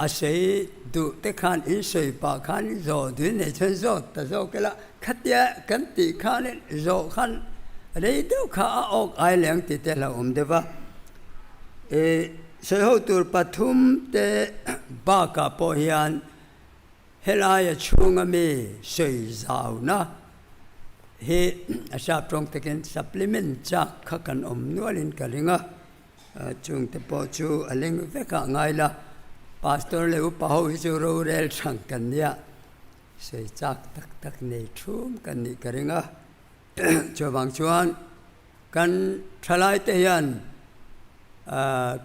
A sawi duh te khan in sawi pah khan in zawh duh in nei chuan zawt ta zawk ila, khatia kan tih khan in zawh khan rei deuh kha a awk ai leh ang tih te a hlauhawm deuh va. I sawi ho tur pathum te bakah pawh hian Helaia chhunga mi sawi zauna hi a sap tawng takin supplement chak kha kan awm nualin ka ring a, chungte pawh chu a leng vek ah ngai la, Pastor leh upa ho hi chu rorel hrang kan nia, sawi chak tak tak nei thum kan nih ka ring a, chuvang chuan kan thalaite hian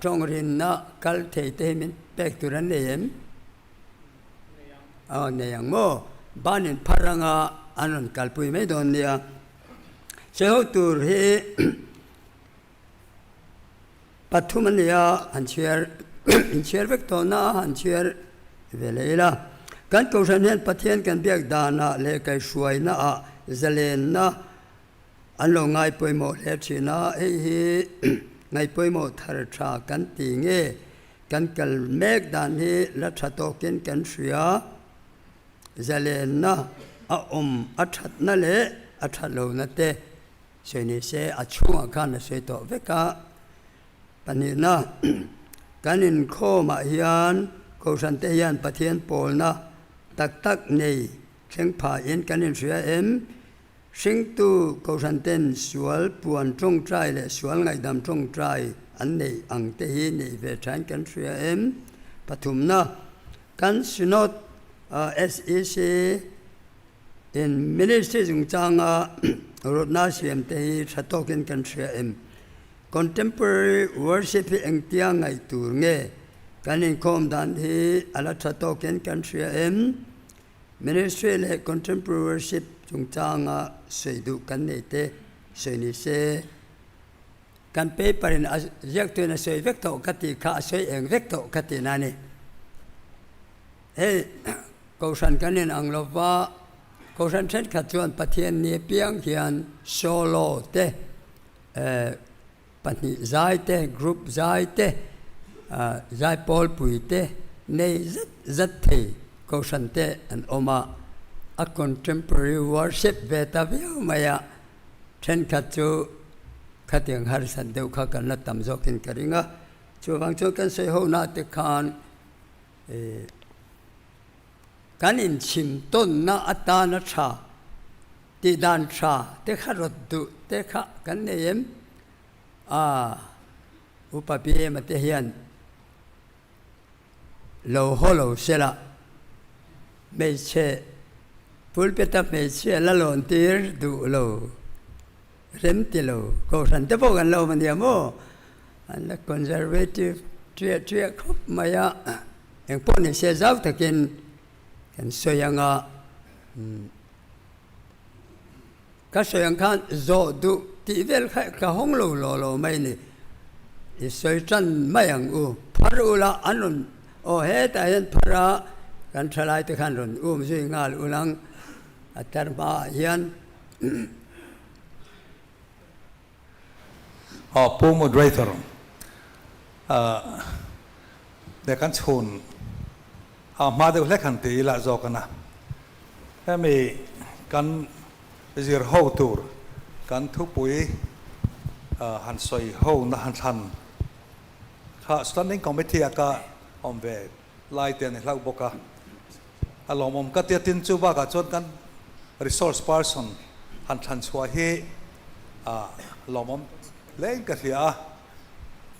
tawngrinna kal thei te hi min pek tur an nei em? Aw nei ang maw? Banin phar anga an rawn kalpui mai dawn nia. Sawiho tur hi pathum a nia, han chhiar inchhiar vek tawh na a han chhiar ve leh ila. Kan Kohhran hian Pathian kan biak danah leh kaihhruaina ah zalenna an lo ngai pawimawh hle thin a, hei hi ngaihpawimawh thar tha kan ti nge? Kan kal mek dan hi la tha tawkin kan hria, zalenna a awm a thatna leh a that lohna te sawi ni se a chhungah khan a sawi tawh vek a. Pahnihna, kan inkhawmah hian Kohhran te hian Pathian pawlna tak tak nei thleng phahin kan inhria em? Hringtu Kohhran ten sual puan tawngtai leh sual ngaihdam tawngtai an neih ang te hi neih ve thain kan hria em? Pathumna, kan Synod SEC in Ministry chungchanga rawtna siam te hi tha tawkin kan hria em? Contemporary Worship hi engtia ngaih tur nge? Kan inkhawm dan hi a la tha tawkin kan hria em? Ministry leh Contemporary Worship chungchanga sawi duh kan nei te sawi ni se, kan paper in a ziaktuin a sawi vek tawh ka tih kha a sawi eng vek tawh ka tihna a ni. Hei Kohhran kan inang lo va, Kohhran thenkhat chuan Pathian ni apiang hian solo te, pahnih zai te, group zai te, zai pawlpui te nei zat zat thei Kohhran te an awm a, a contemporary worship ve ta viau mai a, thenkhat chu khatiang harsat deuh kha kan la tam zawkin ka ring a, chuvang chuan kan sawi ho na te khan kan inchhim tawnna atana tha tih dan tha te kha rawt duh te kha kan nei em? A, Upa Bma te hian lo haw lo se la, hmeichhe pulpit-a hmeichhia la lawn tir duh lo, rem ti lo, kohhran te pawh kan lo awm a nia maw? An la conservative ṭiah ṭiah khawp mai a, engpawh ni se zau takin kan sawi ang a, ka sawi ang khan zawh duh tih vel kha ka hawng lo law lo mai ni, i sawi tan mai ang u, phar ula an rawn aw hetah hian phar a kan thalai te khan rawn um zui nghal ulang a tar hmaah hian. Aw Pu Moderator, ne kan chhun a hma deuh hlek han ti ila zawk a na. Hemi kan zir ho tur kan thupui han sawi ho na han thlan kha Standing Committee a ka awm ve lai te a ni hlauh bawk a. A lawmawm ka tia tin chu bakah chuan kan resource person han thlan chhuah hi a lawmawm hle in ka hria a,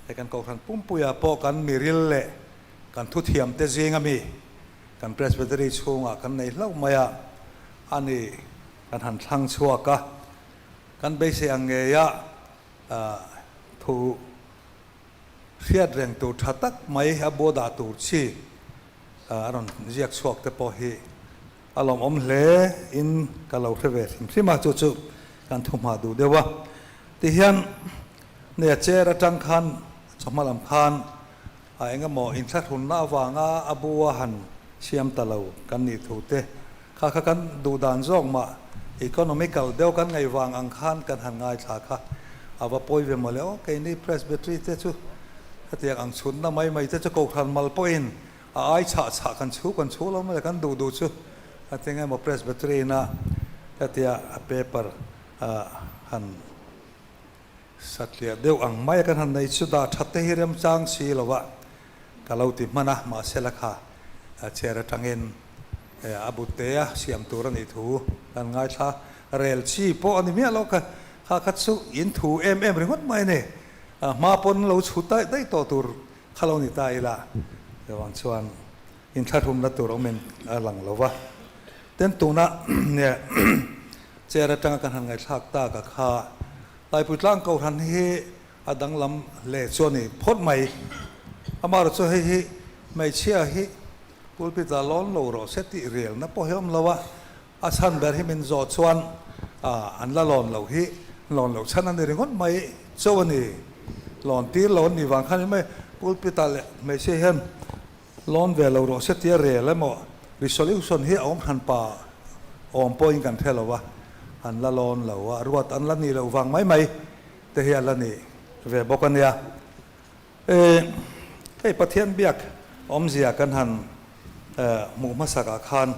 hei kan Kohhran pumpuia pawh kan miril leh kan thuthiam te zing ami kan Presbytery chhungah kan nei hlauh mai a, ani kan han thlang chhuak a, kan beisei ang ngeia thu hriat reng tur tha tak mai a bo dah tur chi a rawn ziak chhuak te pawh hi a lawmawm hle in ka lo hre ve hrim hrim a, chu chu kan thu hma duh deuh a. Tihian nia chair atang khan chawhma lam khan a eng emaw inthlahrunna avanga a bu a han siam ta lo kan nih thu te kha kha kan duh dan zawk mah economical deuh kan ngaih vang ang khan kan han ngaithla kha a va pawi ve mawle aw keini presbytery te chu hetiang ang chhunna mai mai te chu kohhran mal pawhin. A ai chhah chhah kan chhu kan chhu lo mai a, kan duh duh chu a ti nge maw Presbyterian a hetia a paper han satliah deuh ang mai a kan han nei chu dah that te hi remchang si lo a ka lo ti hman a, mahse la kha chair atangin a bu te a siam tur a nih thu kan ngaithla rel chi pawh a ni miah lo kha kha kha chu in thu em em ringawt mai a ni hma pawn lo chhu daih daih tawh tur kha lo ni ta ila chuvang chuan inthlahrumna tur awm in a lang lo va ten tuna nge chair atanga kan han ngaihthlak tak a kha Taipui tlang kohhran hi a danglam hle chu a ni phawt mai. Amaherawhchu chu hei hi hmeichhia hi pulpit ah lawn lo rawh se tih relna pawh hi a awm lo a, a chhan ber hi min zawh chuan an la lawn loh hi lawn loh chhan a ni ringawt mai chauh a ni. Lawn tir lo an nih vang khan mai pulpit ah leh hmeichhia hian lawn ve lo rawh se tia rel emaw resolution hi a awm hran pa awm pawhin kan hre lo a, an la lawn lo a, ruat an la nih loh vang mai mai te hi a la ni ve bawk a nia. E, hei Pathian biak awmzia kan han hmuh hmasakah khan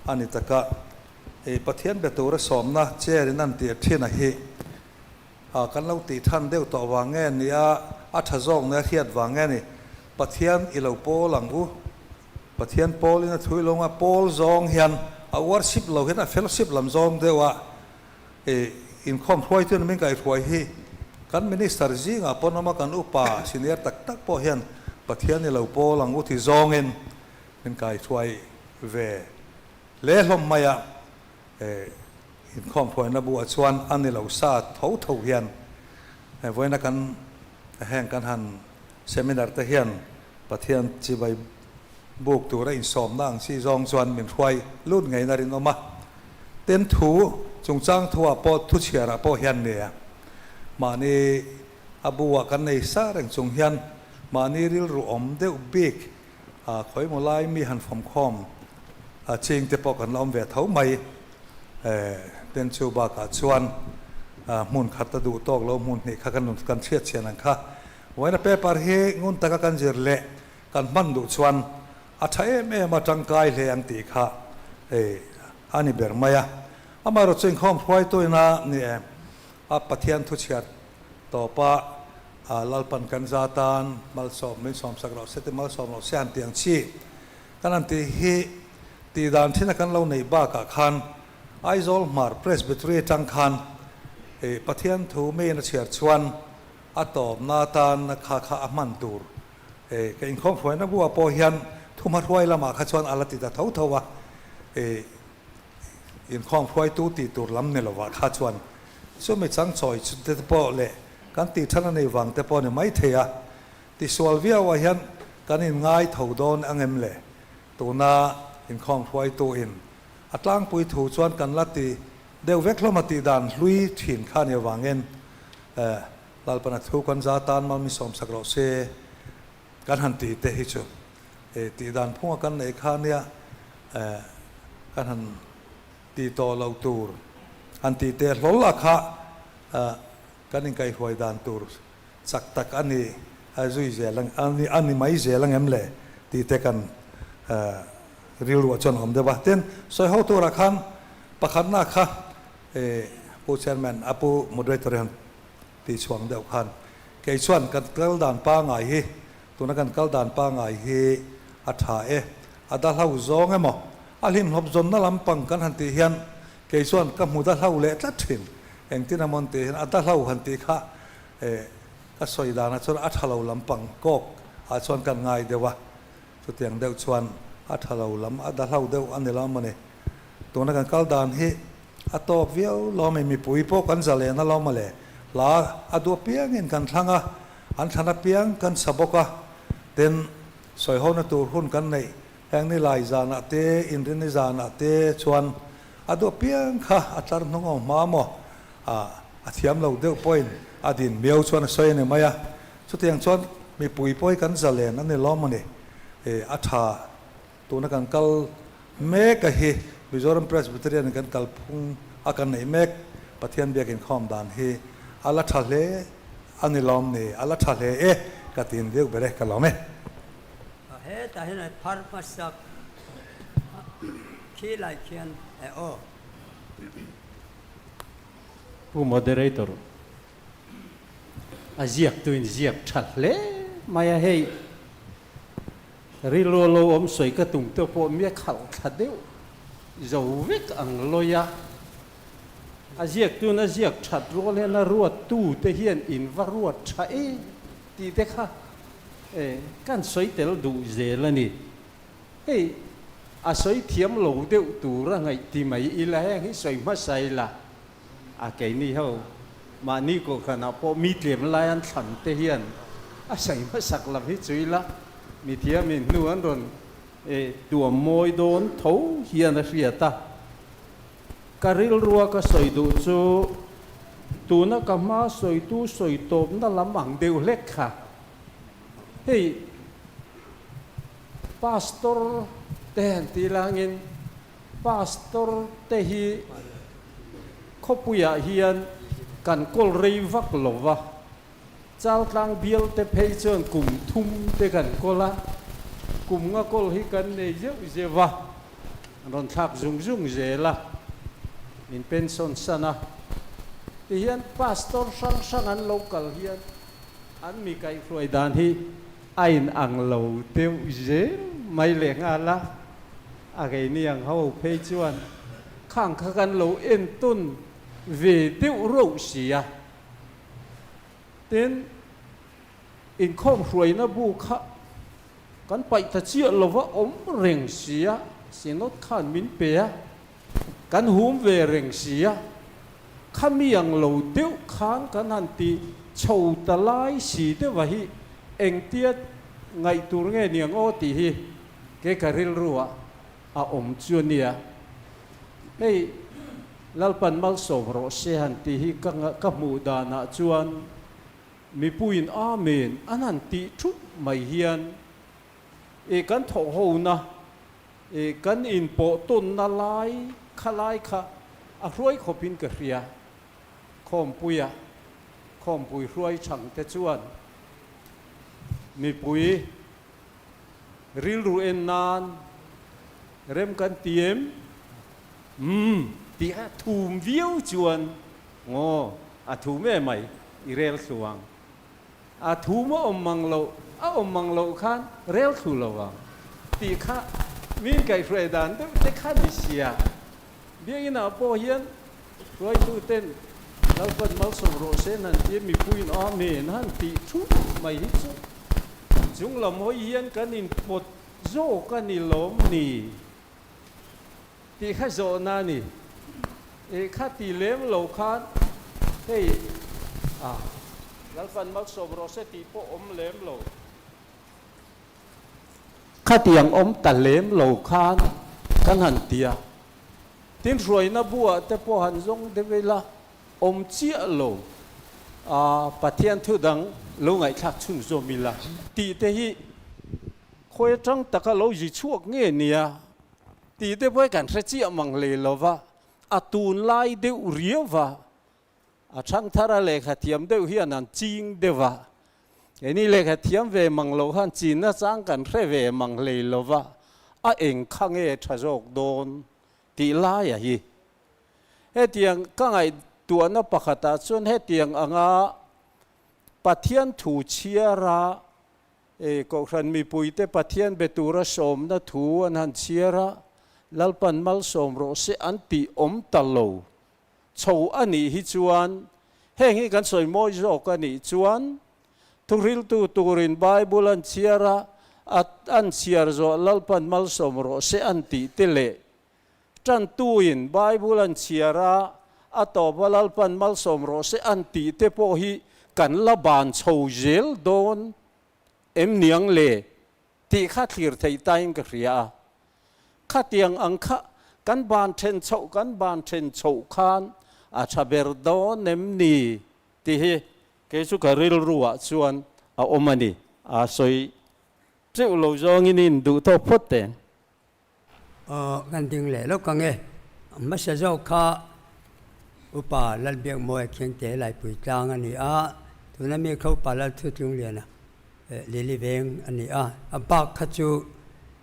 a ni tak a, e, Pathian be tura sawmna chair in an tir thin a hi kan lo tih than deuh tawh vang nge ni a, a tha zawk nia hriat vang nge ni, Pathian i lo pawl ang u, Pathian pawlin a thui lo nga, pawl zawng hian a worship lo hian a fellowship lam zawng deuh a, I inkhawm hruaitu min kaihruai hi kan Minister zingah pawn awm a, kan upa senior tak tak pawh hian Pathian i lo pawl ang u ti zawngin min kaihruai ve hle hlawm mai a. Inkhawm hruaina buah chuan a ni lo sa tho tho hian vawiina kan heng kan han seminar te hian Pathian chibai buk tura insawmna ang chi zawng chuan min hruai lut ngeiin a rinawm a. Tin, thu chungchang thuah pawh thuchhiarah pawh hian nia mahni a buah kan nei sa reng chung hian mahni rilru awm deuh bik a khawimaw lai mi han fawmkhawm a ching te pawh kan la awm ve tho mai. Tin, chu bakah chuan hmun khat a duh tawk lo hmun hnih kha kan chhiatchhian ang kha. Vawiina paper hi ngun taka kan zir leh kan hman duh chuan a tha em em a, tangkai hle ang tih kha hei a ni ber mai a. Amaherawhchu inkhawm hruaituina ni e, a Pathian thuchhiat tawpa Lalpan kan za tan malsawm min sawmsak rawh se ti malsawm rawh se han tih ang chi kan han tih hi tih dan thina kan lo neih bakah khan Aizawl Hmar Presbytery atang khan Pathian thu miin a chhiar chuan a tawpna atan kha kha a hman tur. E, ka inkhawm hruaina buah pawh hian thumha hruai lamah kha chuan a la ti ta tho tho a, e, inkhawm hruaitu tih tur lam ni lovah kha chuan chumi chang chawi te pawh leh kan tih than a nei vang te pawh a ni maithei a, tisual viauah hian kan inngai tho dawn ang em le? Tuna inkhawm hruaitu in a tlangpui thu chuan kan la ti deuh vek hlawm a tih dan hlui thin kha ni avangin e, Lalpana thu kan za tan mal min sawmsak rawh se kan han tih te hi chu e tih dan phunga kan neih kha nia e kan han tih tawh loh tur han tih teh hlawl a kha e kan inkaihruai dan tur chak tak a ni zui zel a ni mai zel ang em le tih te kan e rilruah chuan a awm deuh a. Tin, sawi ho turah khan pakhatna kha e Pu Chairman a Pu Moderator hi han tih chhuang deuh khan kei chuan kan kal dan pangai hi tuna kan kal dan pangai hi a tha e, a da hlau zawng emaw a hlimhlawp zawnna lampang kan han tih hian kei chuan ka hmu da hlau leh tlat thin, engtin emaw an tih hian a da hlau han tih kha eh ka sawi danah chuan a tha lo lampang kawk ah chuan kan ngai deuh a, chutiang deuh chuan a tha lo lam a da hlau deuh a ni lo emaw ni. Tuna kan kal dan hi a tawk viau lo mai, mipui pawh kan zalen a lo mawle, hla a duh apiangin kan thlang a, an thlan apiang kan sa bawk a, tin sawihona tur hun kan neih heng ni lai zanah te, inrini zanah te chuan a duh apiang kha a tlar hnung awm hma maw, a thiam lo deuh pawhin a din miau chuan a sawi a ni mai a, chutiang chuan mipui pawh hi kan zalen a ni lo mawni, a tha. Tuna kan kal mek a hi Mizoram Presbyterian in kan kal phung a kan neih mek Pathian biakin khawm dan hi a la tha hle a ni lawm ni, a la tha hle e ka tin viau ber e, ka lawm e. Hetah hian a phar hmasak khi lai khian e aw. Pu Moderator, a ziaktu in ziak tha hle mai a hei. Rilru lo awm sawi ka tum te pawh mia khalh thla deuh zo vek ang lawi a. A ziaktun a ziak that rual hian a ruattu te hian in va ruat tha e tih te kha e kan sawi tel duh zel a ni. Hei a sawi thiam lo deuh tur a ngaih ti mai ila heng hi sawi hmasa ila a keini ho mahni kohhranah pawh mi tlem lai an thlan te hian a sawi hmasak lam hi chu ila mithiamin hnu an rawn e tuam mawi dawn tho hian a hriat a. Ka rilrua ka sawi duh chu tuna ka hma sawitu sawi tawpna lam ang deuh hlek kha. Hei Pastor te han tih langin Pastor te hi khawpuiah hian kan kawl rei vak lo va, Chaltlang bial te phei chuan kum thum te kan kawl a, kum nga kawl hi kan nei zeuh zeuh a, an rawn thlak zung zung zel a, min pension san a. Tihian Pastor hrang hrang an lo kal hian an mi kaihhruai dan hi a in ang lo deuh zel mai leh nghal a, a keini ang ho phei chuan khang kha kan lo entawn ve deuh reuh si a. Tin, inkhawm hruaina bu kha kan paih ta chiah lova awm reng si a, Synod khan min pe a, kan hum ve reng si a, khami ang lo deuh khan kan han ti chho ta lai si deuh a hi engtia ngaih tur nge niang aw tih hi kei ka rilru ah a awm chu a nia. Hei Lalpan malsawm rawh se han tih hi ka ka hmuh danah chuan mipuiin Amen an han tih thup mai hian i kan thawh hona i kan inpawh tawnna lai kha lai kha a hruai khawpin ka hria. Khawmpuia khawmpui hruai chhang te chuan mipui Rilru en nan rem kan ti em? Umm tih a thum viau chuan ngaw a thum em mai i rel thlu ang. A thum a awm mang loh a awm mang loh khan rel thlu lo ang tih kha min kaihhruai dan deuh te kha ni sia. Biakinah pawh hian hruaitu ten Lalpan malsawm rawh se nan tia mipuiin Amen han tih thup mai hi chu chung lam hawi hian kan inpawt zawk a ni lawm ni tih kha zawhna a ni. Eh kha ti lem lo khan hei a Lalpan malsawm rawh se tih pawh awm lem lo. Khatiang awm ta lem lo khan kan han ti a, tin hruaina buah te pawh han zawng deuh ila awm chiah lo a, Pathian thu dang lo ngaihthlak chhunzawm ila tih te hi khawi atang taka lo zi chhuak nge nia tih te pawh hi kan hre chiah mang hlei lo va, a tunlai deuh riau va. A thangthara lehkha thiam deuh hian an ching deuh a, keini lehkha thiam ve mang loh khan chin nachang kan hre ve mang hlei lo va, a eng kha nge tha zawk dawn tih laia hi. Hetiang ka ngaihtuahna pakhatah chuan hetiang anga Pathian thu chhiara e Kohhran mipuite Pathian be tura sawmna thu an han chhiar a, Lalpan malsawm rawh se an tih awm ta lo. Chho a nih hi chuan, heng hi kan sawi mawi zawk a nih chuan, thuhriltu turin Bible an chhiar a, a an chhiar zawh Lalpan malsawm rawh se an tih te leh, tantuin Bible an chhiar a, a tawpa Lalpan malsawm rawh se an tih te pawh hi kan la ban chho zel dawn em niang le tih kha thlir theih tain ka hria a. Khatiang ang kha kan ban then chhoh kan ban then chhoh khan a tha ber dawn em ni tih hi kei chu ka rilru ah chuan a awm a ni. A sawi teuh lo zawngin in duh tawk phawt teng. Aw kan ding leh lawk ang e. A hmasa zawk kha Upa Lalbiakmawia Khiangte Laipui tlang a ni a, tuna mi kha Upa Lalthutlungliana. Lily Veng a ni a, a bak kha chu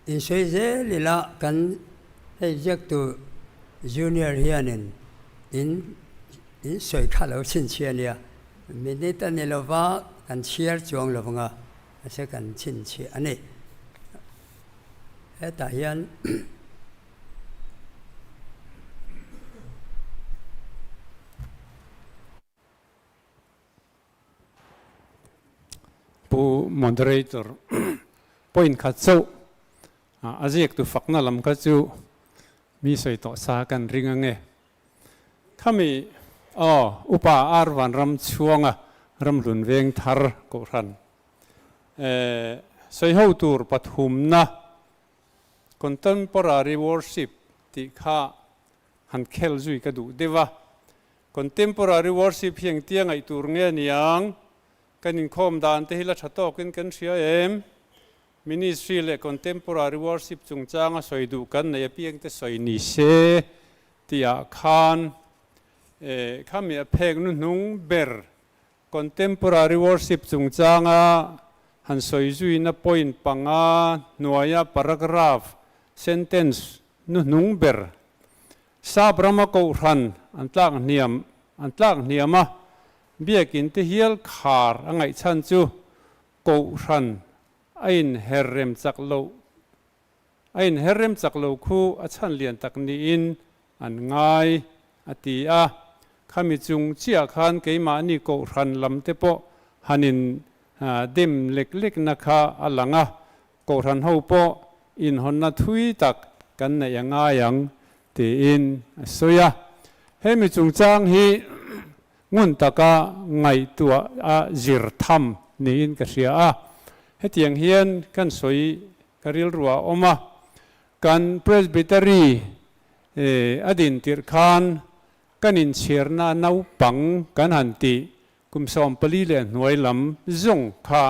insawi zel ila kan hei ziaktu Junior hianin in in sawi kha lo chhinchhiah a nia, minute a ni lova kan chhiar chuang lo vanga mahse kan chhinchhiah a ni. Hetah hian Pu Moderator, point khat chauh a ziaktu fakna lam kha chu mi sawi tawh sa kan ring ange. Khami aw Upa Ar Vanram chhuanga Ramhlun Veng Thar Kohhran sawi ho tur pathumna Contemporary Worship tih kha han khel zui ka duh deuh a. Contemporary worship hi engtia ngaih tur nge niang? Kan inkhawm dan te hi la tha tawkin kan hria em? Ministry leh contemporary worship chungchanga sawi duh kan nei apiang te sawi ni se tihah khan khami a phek hnuhnung ber contemporary worship chungchanga han sawi zuina point panga hnuaia paragraph, sentence, hnuhnung ber Sap rama kohhran an tlak hniam an tlak hniam a, biakin te hial khar a ngaihchhan chu kohhran a inher rem chak loh a inher rem chak lo khu a chhan lian tak niin an ngai a ti a. Khami chung chiah khan keimahni kohhran lam te pawh han in dem lek lekna kha a lang a, Kohhran ho pawh inhawnna thui tak kan neih a ngai ang tiin a sawi a. Hemi chungchang hi ngun taka ngaihtuah a zir tham niin ka hria a. Hetiang hian kan sawi ka rilru a awm a, kan Presbytery a din tirh khan kan inchhirna naupang kan han tih Kum 14 leh hnuai lam zawng kha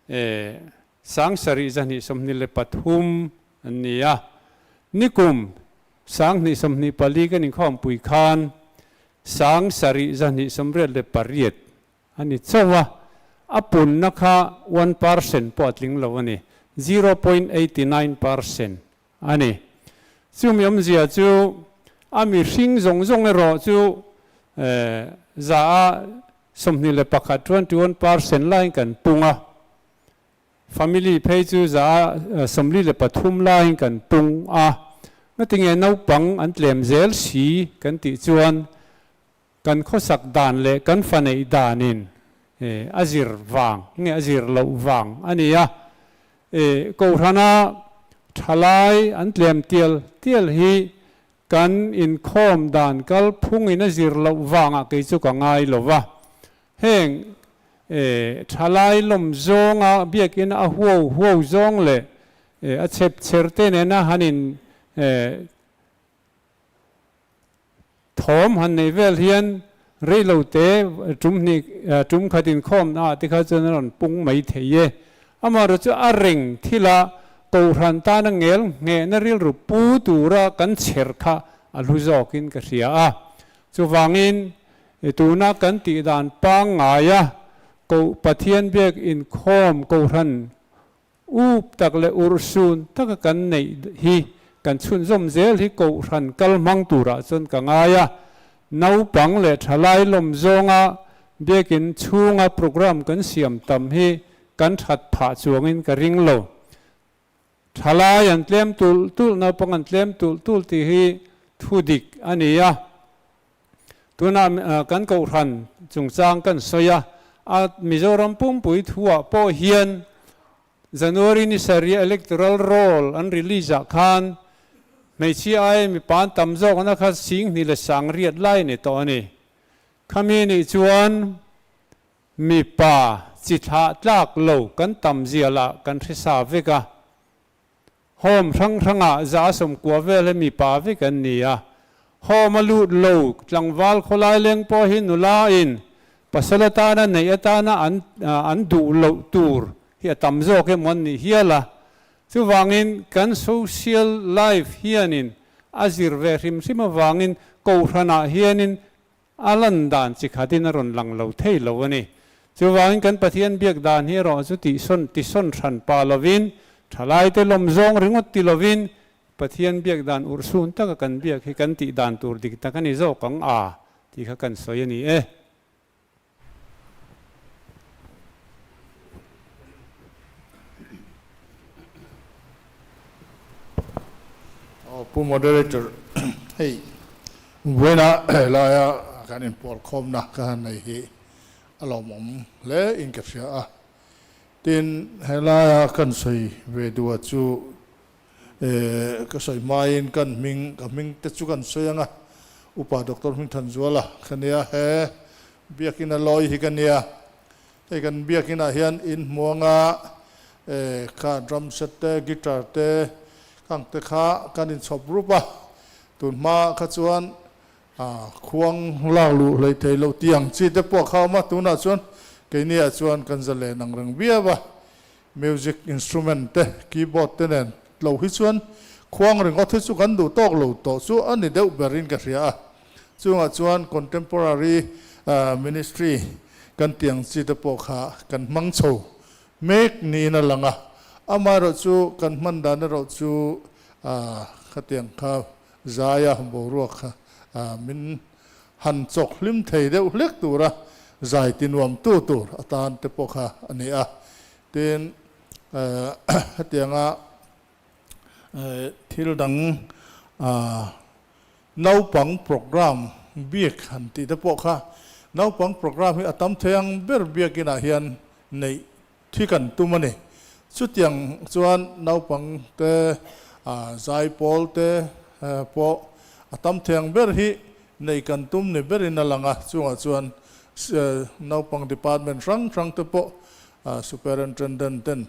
7000 223 an ni a. Nikum 2024 kan inkhawmpui khan 7288 a ni chauh a, a punna kha 1% pawh a tling lo a ni, 0.89% a ni. Chumi awmzia chu a mihring zawng zawng erawh chu za a 21, 21%, laiin kan pung a, family phei chu za a 43 laiin kan pung a. Ngatinge naupang an tlem zel si kan tih chuan kan khawsak dan leh kan fa neih danin a zir vang nge a zir loh vang a ni a. Kohhrana thalai an tlem tial tial hi kan inkhawm dan kalphungin a zir loh vangah kei chu ka ngai lo va. Heng thalai lawm zawnga biakina a huau huau zawng leh a chhep chher te nena han in Thawm han neih vel hian rei lo te tum hnih tum khat inkhawmna ah te kha chuan a rawn pung mai thei e. Amaherawh chu a reng thila Kohhran tana ngel nghehna rilru pu tura kan chher kha a hlu zawkin ka hria a. Chuvangin tuna kan tih dan pangngaia Koh Pathian biak inkhawm Kohhran Up tak leh urhsun taka kan neih hi kan chhunzawm zel hi kohhran kal hmang turah chuan ka ngai a. Naupang leh thalai lawm zawnga biakin chhunga program kan siam tam hi kan that phah chuangin ka ring lo. Thalai an tlem tulh tulh, naupang an tlem tulh tulh tih hi thu dik a ni a. Tunah kan kohhran chungchang kan sawi a, a Mizoram pumpui thuah pawh hian January ni sarih electoral roll an release ah khan hmeichhia ai mipa an tam zawkna kha 20 leh 80 lai a ni tawh a ni. Khami nih chuan mipa chi thlah tlak lo kan tam zia lah kan hre sa vek a. Home hrang hrangah 190 vel hi mipa vek an ni a. Home a lut lo tlangval khawlai leng pawh hi nula in pasal atana neih atana an an duh loh tur hi a tam zawk emaw an nih hial a. Chuvangin kan social life hianin a zir ve hrim hrim avangin kohhranah hianin A lan dan chi khatin a rawn lang lo thei lo a ni. Chuvangin kan Pathian biak dan hi erawh chu tihsawn tisawn hran pah lovin, thalaite lawm zawng ringawt ti lovin, Pathian biak dan urhsun taka kan biak hi kan tih dan tur dik tak a ni zawk ang a tih kha kan sawi a ni e. Aw Pu Moderator, hei vawiina helaia kan inpawl khawmna ka han nei hi a lawmawm hle in ka hria a. Tin, helaia kan sawi ve duh a chu ka sawi hmain kan hming, ka hming te chu kan sawi ang a, Upa Doctor Hmingthanzuala ka nia, he biakina lawi hi ka nia. Hei kan biakin ah hian in hmuanga kha drum set te guitar te khang te kha kan in chhawp rup a, tun hma kha chuan khuang lak luh hlei thei loh tiang chi te pawh kha a awm a, tunah chuan keini ah chuan kan za len ang reng viau a, music instrument te keyboard te nen lo hi chuan khuang ringawt hi chu kan duh tawk lo tawh chu a ni deuh ber in ka hria a. Chungah chuan contemporary ministry kan tih ang chi te pawh kha kan hmang chho mek niin a lang a, amaherawh chu kan hman dan erawh chu khatiang kha zaia boruak kha min han chawk hlim thei deuh hlek tura zai ti nuam tu tur atan te pawh kha a ni a. Tin, hetianga thil dang Naupang program biak han tih te pawh kha naupang program hi a tam thei ang ber biakinah hian neih thi kan tum a ni. Chutiang chuan naupang te zaipawl te pawh a tam thei ang ber hi neih kan tum ni berin a lang a, chungah chuan naupang department hrang hrang te pawh superintendent ten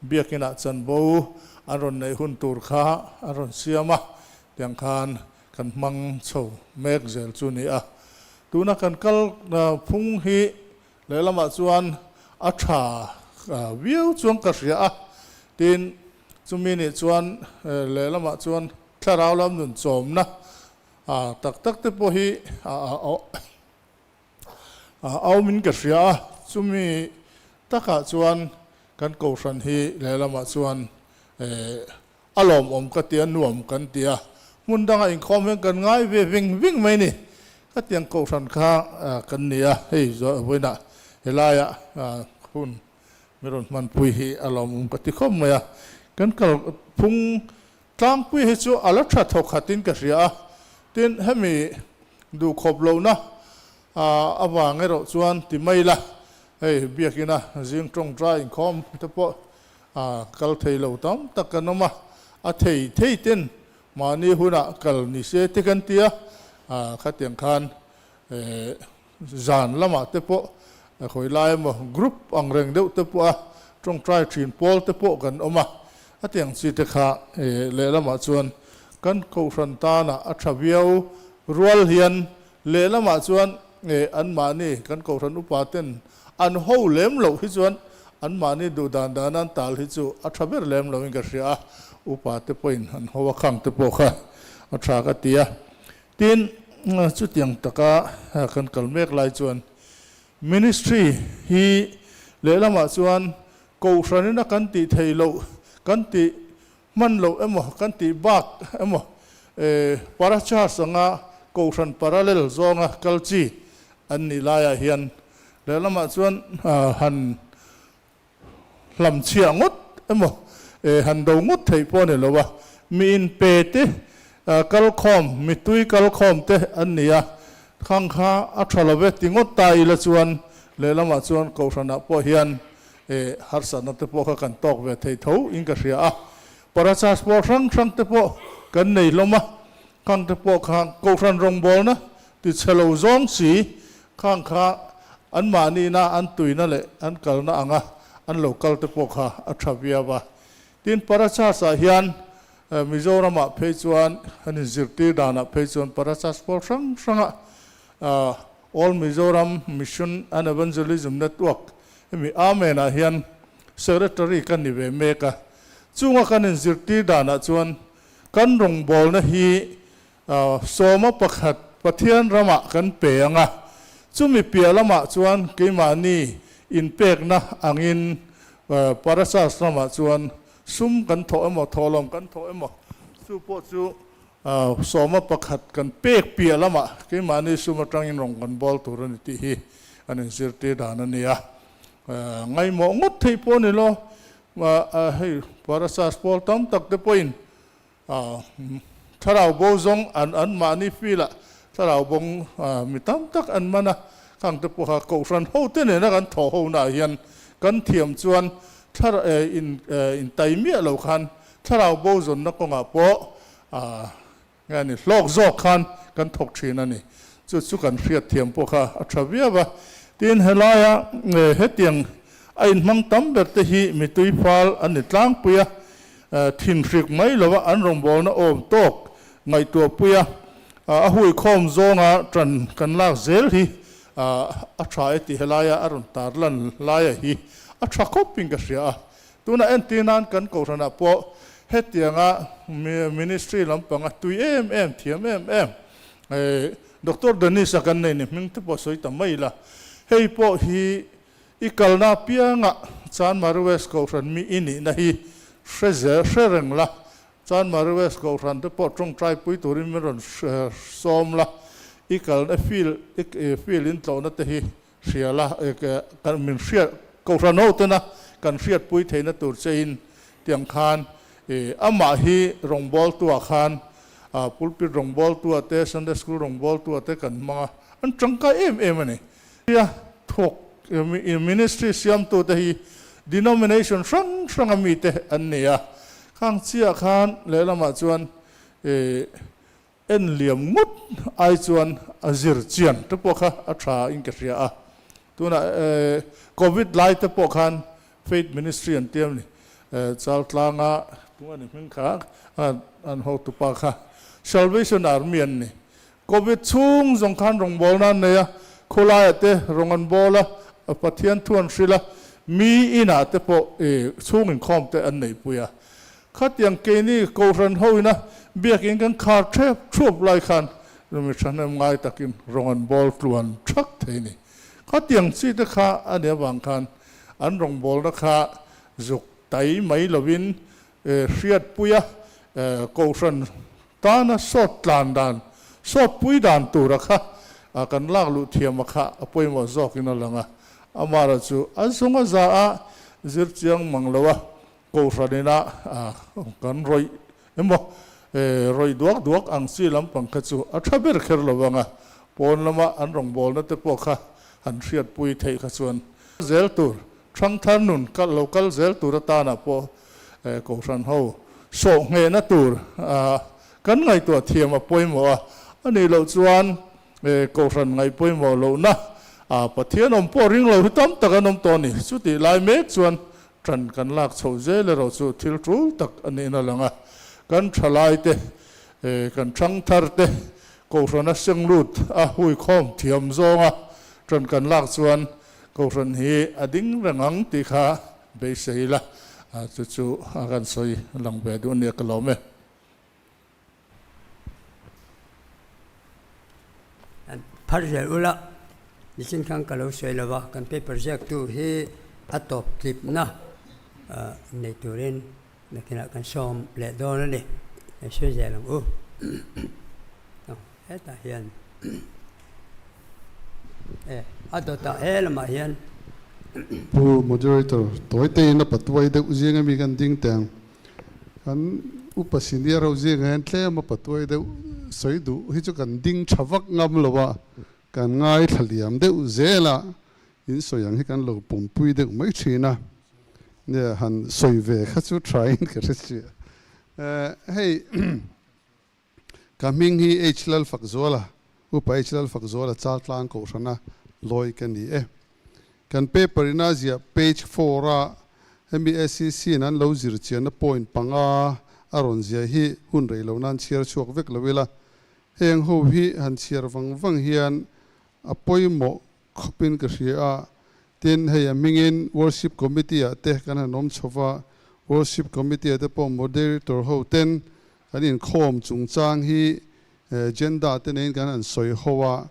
biakinah chanvo an rawn neih hun tur kha an rawn siam a. Tiang khan kan hmang chho mek zel chu ni a. Tuna kan kal phung hi lehlamah chuan a tha viau chuan ka hria a. Tin, chumi nih chuan lehlamah chuan thlarau lam nun chawmna tak tak te pawh hi a awmin ka hria a. Chumi takah chuan kan kohhran hi lehlamah chuan A lawmawm ka ti a, nuam kan ti a, hmun danga inkhawm hian kan ngai ve ving ving mai ni. Ka tiang kohhran kha kan ni a, hei vawiinah helaiah hun mi rawn hmanpui hi a lawmawm ka ti khawp mai a. Kan kal phung tlangpui hi chu a la tha thawk khatin ka hria a, tin hemi duhkhawp lohna avang erawh chuan ti mai ila, hei biakina zing tawngtai inkhawm te pawh A kal thei lo tam tak kan awm a, a thei thei ten mahni hunah kal ni se te kan ti a, khatiang khan zan lamah te pawh khawi lai emaw group ang reng deuh te pawh a tawngtai thin pawl te pawh kan awm a, hetiang chi te kha lehlamah chuan kan kohhran tanah a tha viau rual hian lehlamah chuan anmahni kan kohhran upa ten An ho lem loh hi chuan anmahni duh dan dan an tal hi chu a tha ber lem loin ka hria a, upa te pawhin an ho a khang te pawh kha a tha ka ti a. Tin, chutiang taka kan kal mek lai chuan Ministry hi lehlamah chuan Kohhranin a kan tih theih loh, kan tih hman loh emaw, kan tih bak emaw para-church anga Kohhran parallel zawnga kal chi an nih laiah hian lehlamah chuan han hlamchhiah ngawt emaw han do ngawt theih pawh a ni lo a, mi inpe te kalkhawm, mitui kalkhawm te an ni a, khang kha a tha lo ve ti ngawt ta ila chuan lehlamah chuan Kohhranah pawh hian harsatna te pawh kha kan tawk ve thei tho in ka hria a, parachurch pawh hrang hrang te pawh kan nei hlawm a, khang te pawh kha Kohhran rawngbawlna Ti chhe lo zawng si, khang kha anmahnina an tuina leh an kalna anga an lo kal te pawh kha a tha viau a. Tin, Parachas-ah hian Mizoramah phei chuan an inzirtir danah phei chuan Parachas pawl hrang hranga All Mizoram Mission and Evangelism Network hemi Amen-ah hian Secretary ka ni ve mek a. Chunga kan inzirtir danah chuan kan rawngbawlna hi Sawma pakhat Pathian ramah kan pe ang a, chumi piah lamah chuan keimahni inpekna angin Parachurch ramah chuan sum kan thawh emaw, thawhlawm kan thawh emaw, chu pawh chu sawma pakhat kan pek piah lamah keimahni sum atangin rawn kan bawl tur a ni tih hi an inzirtir dan a ni a. Ngaimawh ngawt theih pawh a ni lo, hei Parachurch pawl tam tak te pawhin Thlarau bo zawng an an mahni feel ah thlarau bawng mi tam tak an man a, khang te pawha kohhran ho te nena kan thawh ho naah hian kan thiam chuan thlar in in tai miah lo khan thlarau bo zawnna kawngah pawh nge a ni hlawk zawk khan kan thawk thin a ni. Chu chu kan hriat thiam pawh kha a tha viau a. Tin helaia hetiang a inhmang tam ber te hi mitui fal an ni tlangpui a, Thinhrik mai lova an rawngbawlna awm tawk ngaihtuahpui a, a huikhawm zawnga tan kan lak zel hi a tha e tih helaia a rawn tar lan laia hi a tha khawpin ka hria a. Tunah entir nan kan kohhranah pawh hetianga ministry lampanga tui em em, thiam em em Doctor Dennis-a kan nei ni hming te pawh sawi ta mai ila, hei pawh hi I kalna apiangah Chanmari West Kohhran mi i nihna hi hre zel hre reng la, Chanmari West Kohhran te pawh tawngtai pui turin min rawn sawm la, i kalna field i field in tlawhna te hi hria la, kan min hriat Kohhran ho tena kan hriatpui theihna tur che in tiang khan amah hi rawngbawltuah khan pulpit rawngbawltuah te Sunday School rawngbawltuah te kan hmang a, an tangkai em em a ni. Tia thawk ministry siamtute hi denomination hrang hranga mite an ni a, khang chiah khan lehlamah chuan en liam ngawt ai chuan a zir chian te pawh kha a tha in ka hria a. Tunah Covid lai te pawh khan Faith Ministry an tiam ni Chaltlanga tunga ni hming kha an hotupa kha Salvation Army an ni. Covid chhung zawng khan rawngbawlna an nei a, khawlaiah te rawng an bawl a, Pathian thu an hrilh a, mi inah te pawh chhung inkhawm te an neihpui a. Khatiang keini Kohhran hoina biakin kan khar thep thuap lai khan mi thahnem ngai takin rawng an bawl tluan thak thei ni. Khatiang chi te kha a nih avang khan an rawngbawlna kha zuk tai mai lovin hriatpuia Kohhran Tana sawt tlan dan, sawt pui dan tura kha kan lak luh thiam a kha a pawimawh zawkin a lang a. Amara chu a zung a za a, zir chiang mang lo a, Kohhran ina kan rawih emaw rawih duak duak ang chi lampang kha chu a tha ber kher lo vang a, pawn lama an rawngbawlna te pawh kha han hriatpui theih kha chuan zel tur, thangthar nun lo kal zel tur atana pawh Kohhran ho sawh nghehna tur kan ngaihtuah thiam a pawimawh a, a nih loh chuan Kohhran ngaih pawimawh lohna Pathian awm pawh ring lo hi tam tak an awm tawh a ni. Chutih lai mek chuan ṭan kan lak chhoh zel erawh chu thil ṭul tak a niin a lang a, kan ṭhalaite, kan ṭhangtharte Kohhrana senglut a huikhawm thiam zawnga ṭan kan lak chuan Kohhran hi a ding reng ang tih kha Beisei ila, chu chu a kan sawi lang ve duh ania ka lawm e. Phar zel ula, nichin khan ka lo sawi lova, kan paper ziaktu hi a tawp tlipna nei turin nakinah kan sawm leh dawn a ni. Kan sawi zel ang u. Hetah hian e a dawtah he lamah hian. Pu Moderator, tawi tein a patuai deuh zing ami kan ding teh ang. Kan upa senior ho zingah hian tlem a patuai deuh sawi duh hi chu kan ding tha vak ngam lo a, kan ngaithla liam deuh zel a, in sawi ang hi kan lo pumpui deuh mai thin a. Nia han sawi ve kha chu tha in ka hre chiah. Hei. Ka hming hi H Lalfakzuala, Upa H Lalfakzuala Chaltlang Kohhrana lawi ka ni e. Kan paper in a ziah page 4 a hemi SEC in an lo zir chianna point panga a rawn ziah hi hun rei lo nan chhiar chhuak vek lo ila. Heng ho hi han chhiar vang vang hian a pawimawh khawpin ka hria a. Tin, hei a hmingin Worship Committee ah te kan han awm chho va, Worship Committee ah te pawh Moderator ho ten Kan inkhawm chungchang hi agenda te neiin kan han sawi ho a,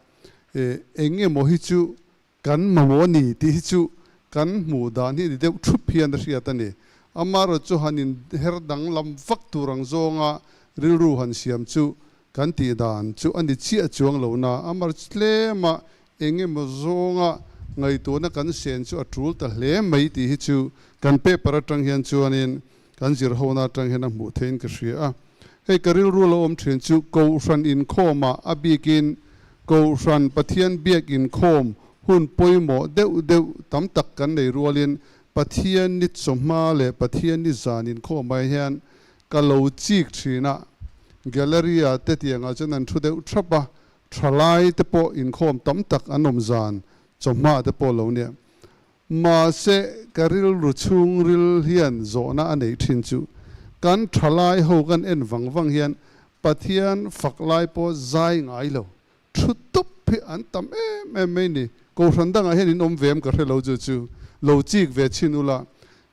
eng emaw hi chu kan mamawh a ni tih hi chu kan hmuh dan hi ni deuh thup hian a hriat a ni. Amaherawhchu chu han in her danglam vak tur ang zawnga rilru han siam chu kan tih dan chu a ni chiah chuang lo na, amaherawhchu tlema eng emaw zawnga ngaihtuahna kan sen chu a tul ta hle mai tih hi chu kan paper atang hian chuanin kan zirhona atang hian a hmuh theihin ka hria a. Hei ka rilru lo awm thin chu Kohhran inkhawmah a bikin Kohhran Pathian biak inkhawm hun pawimawh deuh deuh tam tak kan nei rualin Pathian ni chawhma leh Pathian ni zan inkhawmah hian ka lo chik thin a, Gallery-ah te tiangah chuan an thu deuh thap a, thalai te pawh inkhawm tam tak an awm zan chawhma te pawh lo nia. Mahse, ka rilru chhungril hian zawhna a neih thin chu, kan thalai ho kan en vang vang hian Pathian fak lai pawh zai ngai lo, thu tup hi an tam em em mai ni. Kohhran dangah hian in awm ve em ka hre lo chu chu lo chik ve chhin ula.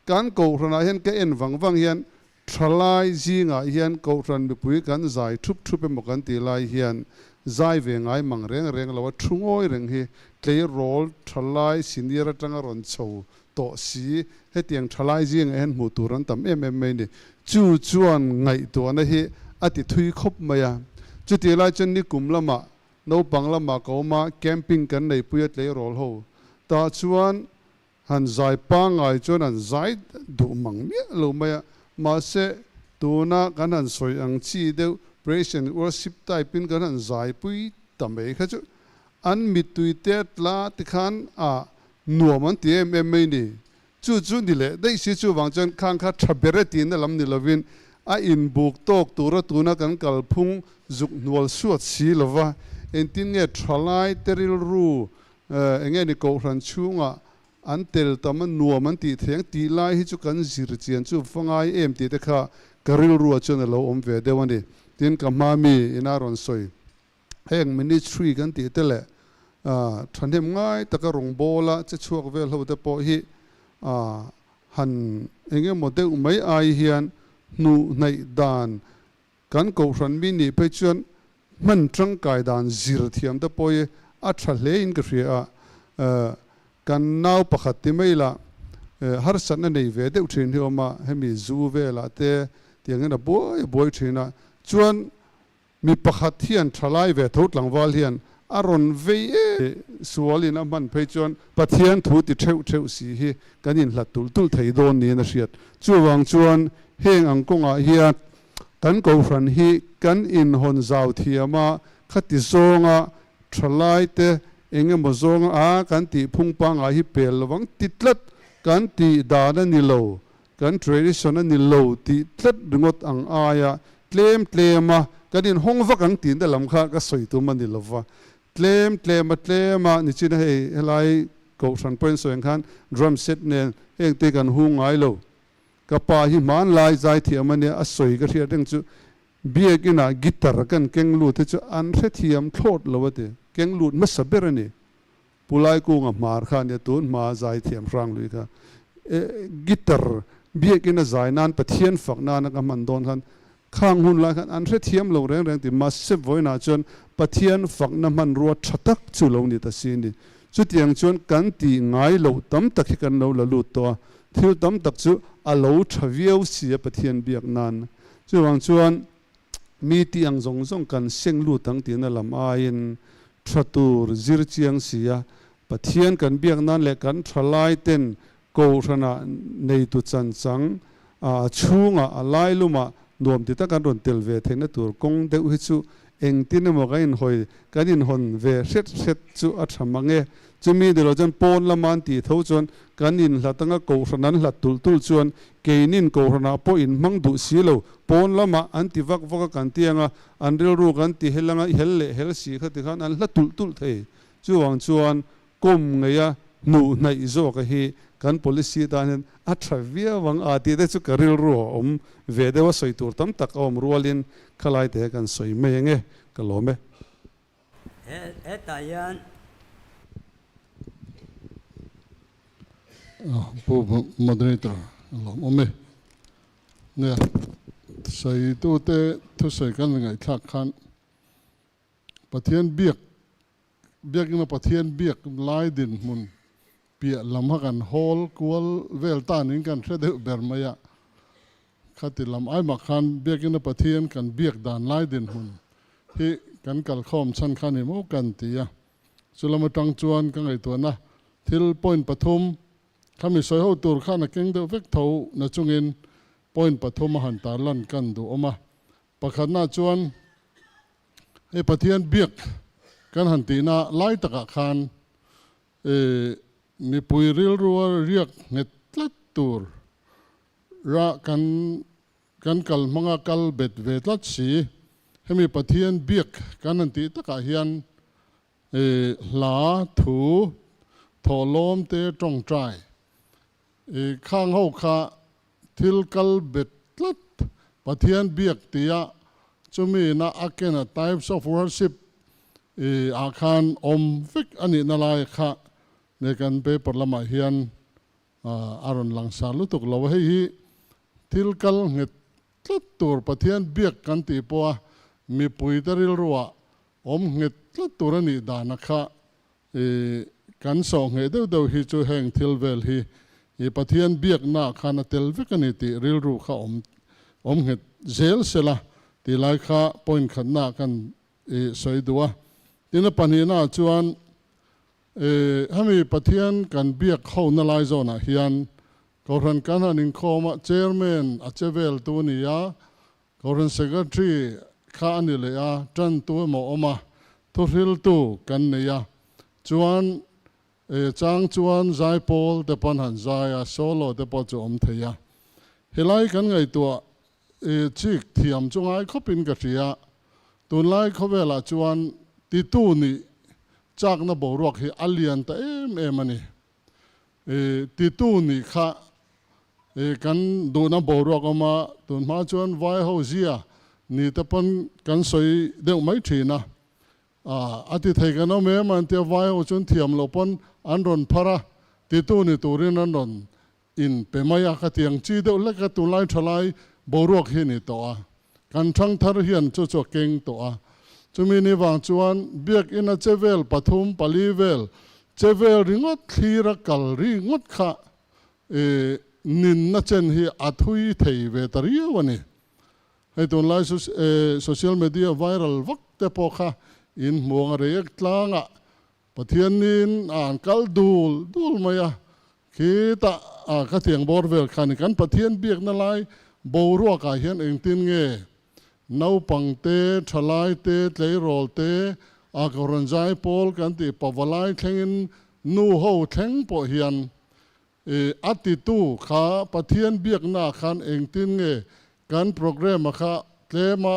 Kan kohhranah hian ka en vang vang hian Thalai zingah hian Kohhran mipui kan zai thup thup emaw kan tih lai hian zai ve ngai mang reng reng lo a, thu ngawi reng hi tleirawl thalai senior atanga rawn chho tawh si hetiang thalai zingah hian hmuh tur an tam em em mai ni. Chu chuan ngaihtuahna hi a ti thui khawp mai a. Chutih lai chuan nikum lamah naupang lamah ka awm a, camping kan neipui a tleirawl ho tah chuan Han zai pangngai chuan an zai duh mang miah lo mai a, mahse tuna kan han sawi ang chi deuh praise and worship type in kan han zai pui ta mai kha chu an mittui te a tla tikhan a nuam an ti em em mai ni. Chu chu ni leh daih si chuvang chuan khang kha tha ber e tihna lam ni lovin a inbuk tawk tura tuna kan kalphung zuk hnual suat si lova engtin nge thalai te rilru Enge ni Kohhran chhungah an tel tam a nuam an tih thei ang tih lai hi chu kan zir chian chu va ngai em tih te kha ka rilruah chuan a lo awm ve deuh a ni. Tin, ka hma mi ina rawn sawi heng ministry kan tih te leh thahnem ngai taka rawngbawla che chhuak vel ho te pawh hi han eng emaw deuh mai ai hian hnuh hnaih dan Kan Kohhran mi nih phei chuan hman tangkai dan zir thiam te pawh hi a tha hle in ka hria a, kan nau pakhat ti mai lah harsatna nei ve deuh thin hi awm a, hemi zu velah te tiang hian a buai a buai thin a, chuan mi pakhat hian thalai ve tho tlangval hian a rawn vei em sual in a hman phei chuan Pathian thu ti theuh theuh si hi kan inhlat tulh tulh thei dawn niin a hriat. Chuvang chuan heng ang kawngah hian Kan Kohhran hi kan inhawn zau thiam a, khati zawnga thalaite eng emaw zawnga a kan tih phung pangngai hi pel lovang ti tlat kan tih dan a ni lo, kan tradition a ni lo tih tlat ringawt ang aia tlem tlema kan inhawng vak ang tihna lam kha ka sawi tum a ni lova. Tlem tlema tlema nichina hei helai Kohhran pawhin sawi ang khan drum set nen hengte kan hung ngai lo. Ka pa hi hmanlai zaithiam a nia, a sawi ka hriat reng chu Biakinah guitar kan keng lut hi chu an hrethiam thlawt lo a ti. Keng lut hmasa ber a ni. Pu Laikunga hmar kha a nia, tun hma zaithiam hrang lui kha. Guitar Biakina zai nan Pathian fak nana ka hman dawn khan khang hun lai khan an hrethiam lo reng reng ti. Mahse vawiinah chuan Pathian fakna hmanrua tha tak chu lo ni ta si a ni. Chutiang chuan kan tih ngai loh tam tak hi kan lo la lut tawh a, thil tam tak chu a lo tha viau si a Pathian biak nan. Chuvang chuan mi tih ang zawng zawng kan seng lut ang tihna lam aiin tha tur zir chiang si a, Pathian kan biak nan leh kan tha lai ten Kohhranah neitu chanchang a chhungah a lailumah nuam ti tak an rawn tel ve theihna tur kawng deuh hi chu engtin emaw kan inhawi kan inhawn ve hret hret chu a tha mang e. Chumi ni lo chuan pawn lama an tih tho chuan kan inhlat anga Kohhran an hlat tulh tulh chuan keinin Kohhranah pawh inhmang duh si lo pawn lamah an ti vak vak a kan ti anga an rilru kan ti hel anga hel leh hel si kha tikhan an hla tulh tulh thei. Chuvang chuan Kum ngeia hnuh hnaih zawka hi kan policy tan hian a tha viau ang a tih te chu ka rilru a awm ve deuh a, sawi tur tam tak a awm rualin khalai te kan sawi mai ang e, ka lawm e. Hetah hian. Pu Moderator, a lawm awm e. Nia, sawitute thusawi kan ngaihthlak khan Pathian biak Biakina Pathian biak lai dinhmun piah lam kha kan hawl kual vel ta niin kan hre deuh ber mai a. Khati lam ai mah khan biakina Pathian kan biak dan lai dinhmun hi kan kalkhawm chhan kha ni maw kan ti a. Chu lam atang chuan ka ngaihtuahna thil point pathum khami sawi ho tur khan a keng deuh vek tho na chungin point pathum a han tarlan kan duh awm a. Pakhatna chuan hei Pathian biak kan han tihna lai takah khan mipui rilrua riak nghet tlat tur ra kan kan kal hmanga kal bet ve tlat si. Hemi Pathian biak kan han tih takah hian hla thu thawhlawm te tawngtai khang ho kha thil kal bet tlat Pathian biak tia chumi na a kena types of worship ah khan awm vek a nihna lai kha ne kan paper lamah hian a rawn langsar lutuk lo a. Hei hi thil kal nghet tlat tur Pathian biak kan tih pawha mipuite rilruah awm nghet tlat tur a nih dana kha kan sawh ngheh deuh deuh hi chu heng thil vel hi Pathian biaknaah khan a tel vek a ni tih rilru kha awm awm nghet zel sela tih lai kha point khatnaah kan sawi duh a. Tin a pahnihnaah chuan hemi Pathian kan biak hona lai zawnah hian Kohhran kan han inkhawm a, Chairman a che vel tu a ni a, Kohhran Secretary kha a ni leh a, tantu emaw awm a, thuhriltu kan nei a, chuan chang chuan zaipawl te pawn han zai a, solo te pawh chu awm thei a. Helai kan ngaihtuah chik thiam chu ngai khawpin ka hria, tunlai khawvelah chuan titu nih chakna boruak hi a lian ta em em a ni. Titu nih kha kan duhna boruak awm a, tun hma chuan vai ho zia ni te pawn kan sawi deuh mai thin a, a ti thei kan awm em an tia vai ho chuan thiam loh pawn an rawn phar a, titu ni turin an rawn in pe mai a, ka tiang chi deuh hlek a tunlai thalai boruak hi ni tawh a, kan thangthar hian chu chu a keng tawh a, chumi ni vang chuan biakina che vel pathum pali vel che vel ringawt thlir a kal ringawt kha ninna chen hi a thui thei ve ta riau a ni. Hei tunlai social media viral vak te pawh kha in hmuang a reiek tlangah Pathianin a an kal dul dul mai a, khitah a ka tiang bawr vel khan kan Pathian biakna lai boruakah hian engtin nge naupang te, thalai te, tleirawl te, a kohhran zai pawl kan tih pavalai thlengin nu ho thleng pawh hian a titu kha Pathian biaknaah khan engtin nge kan programme-a kha tlema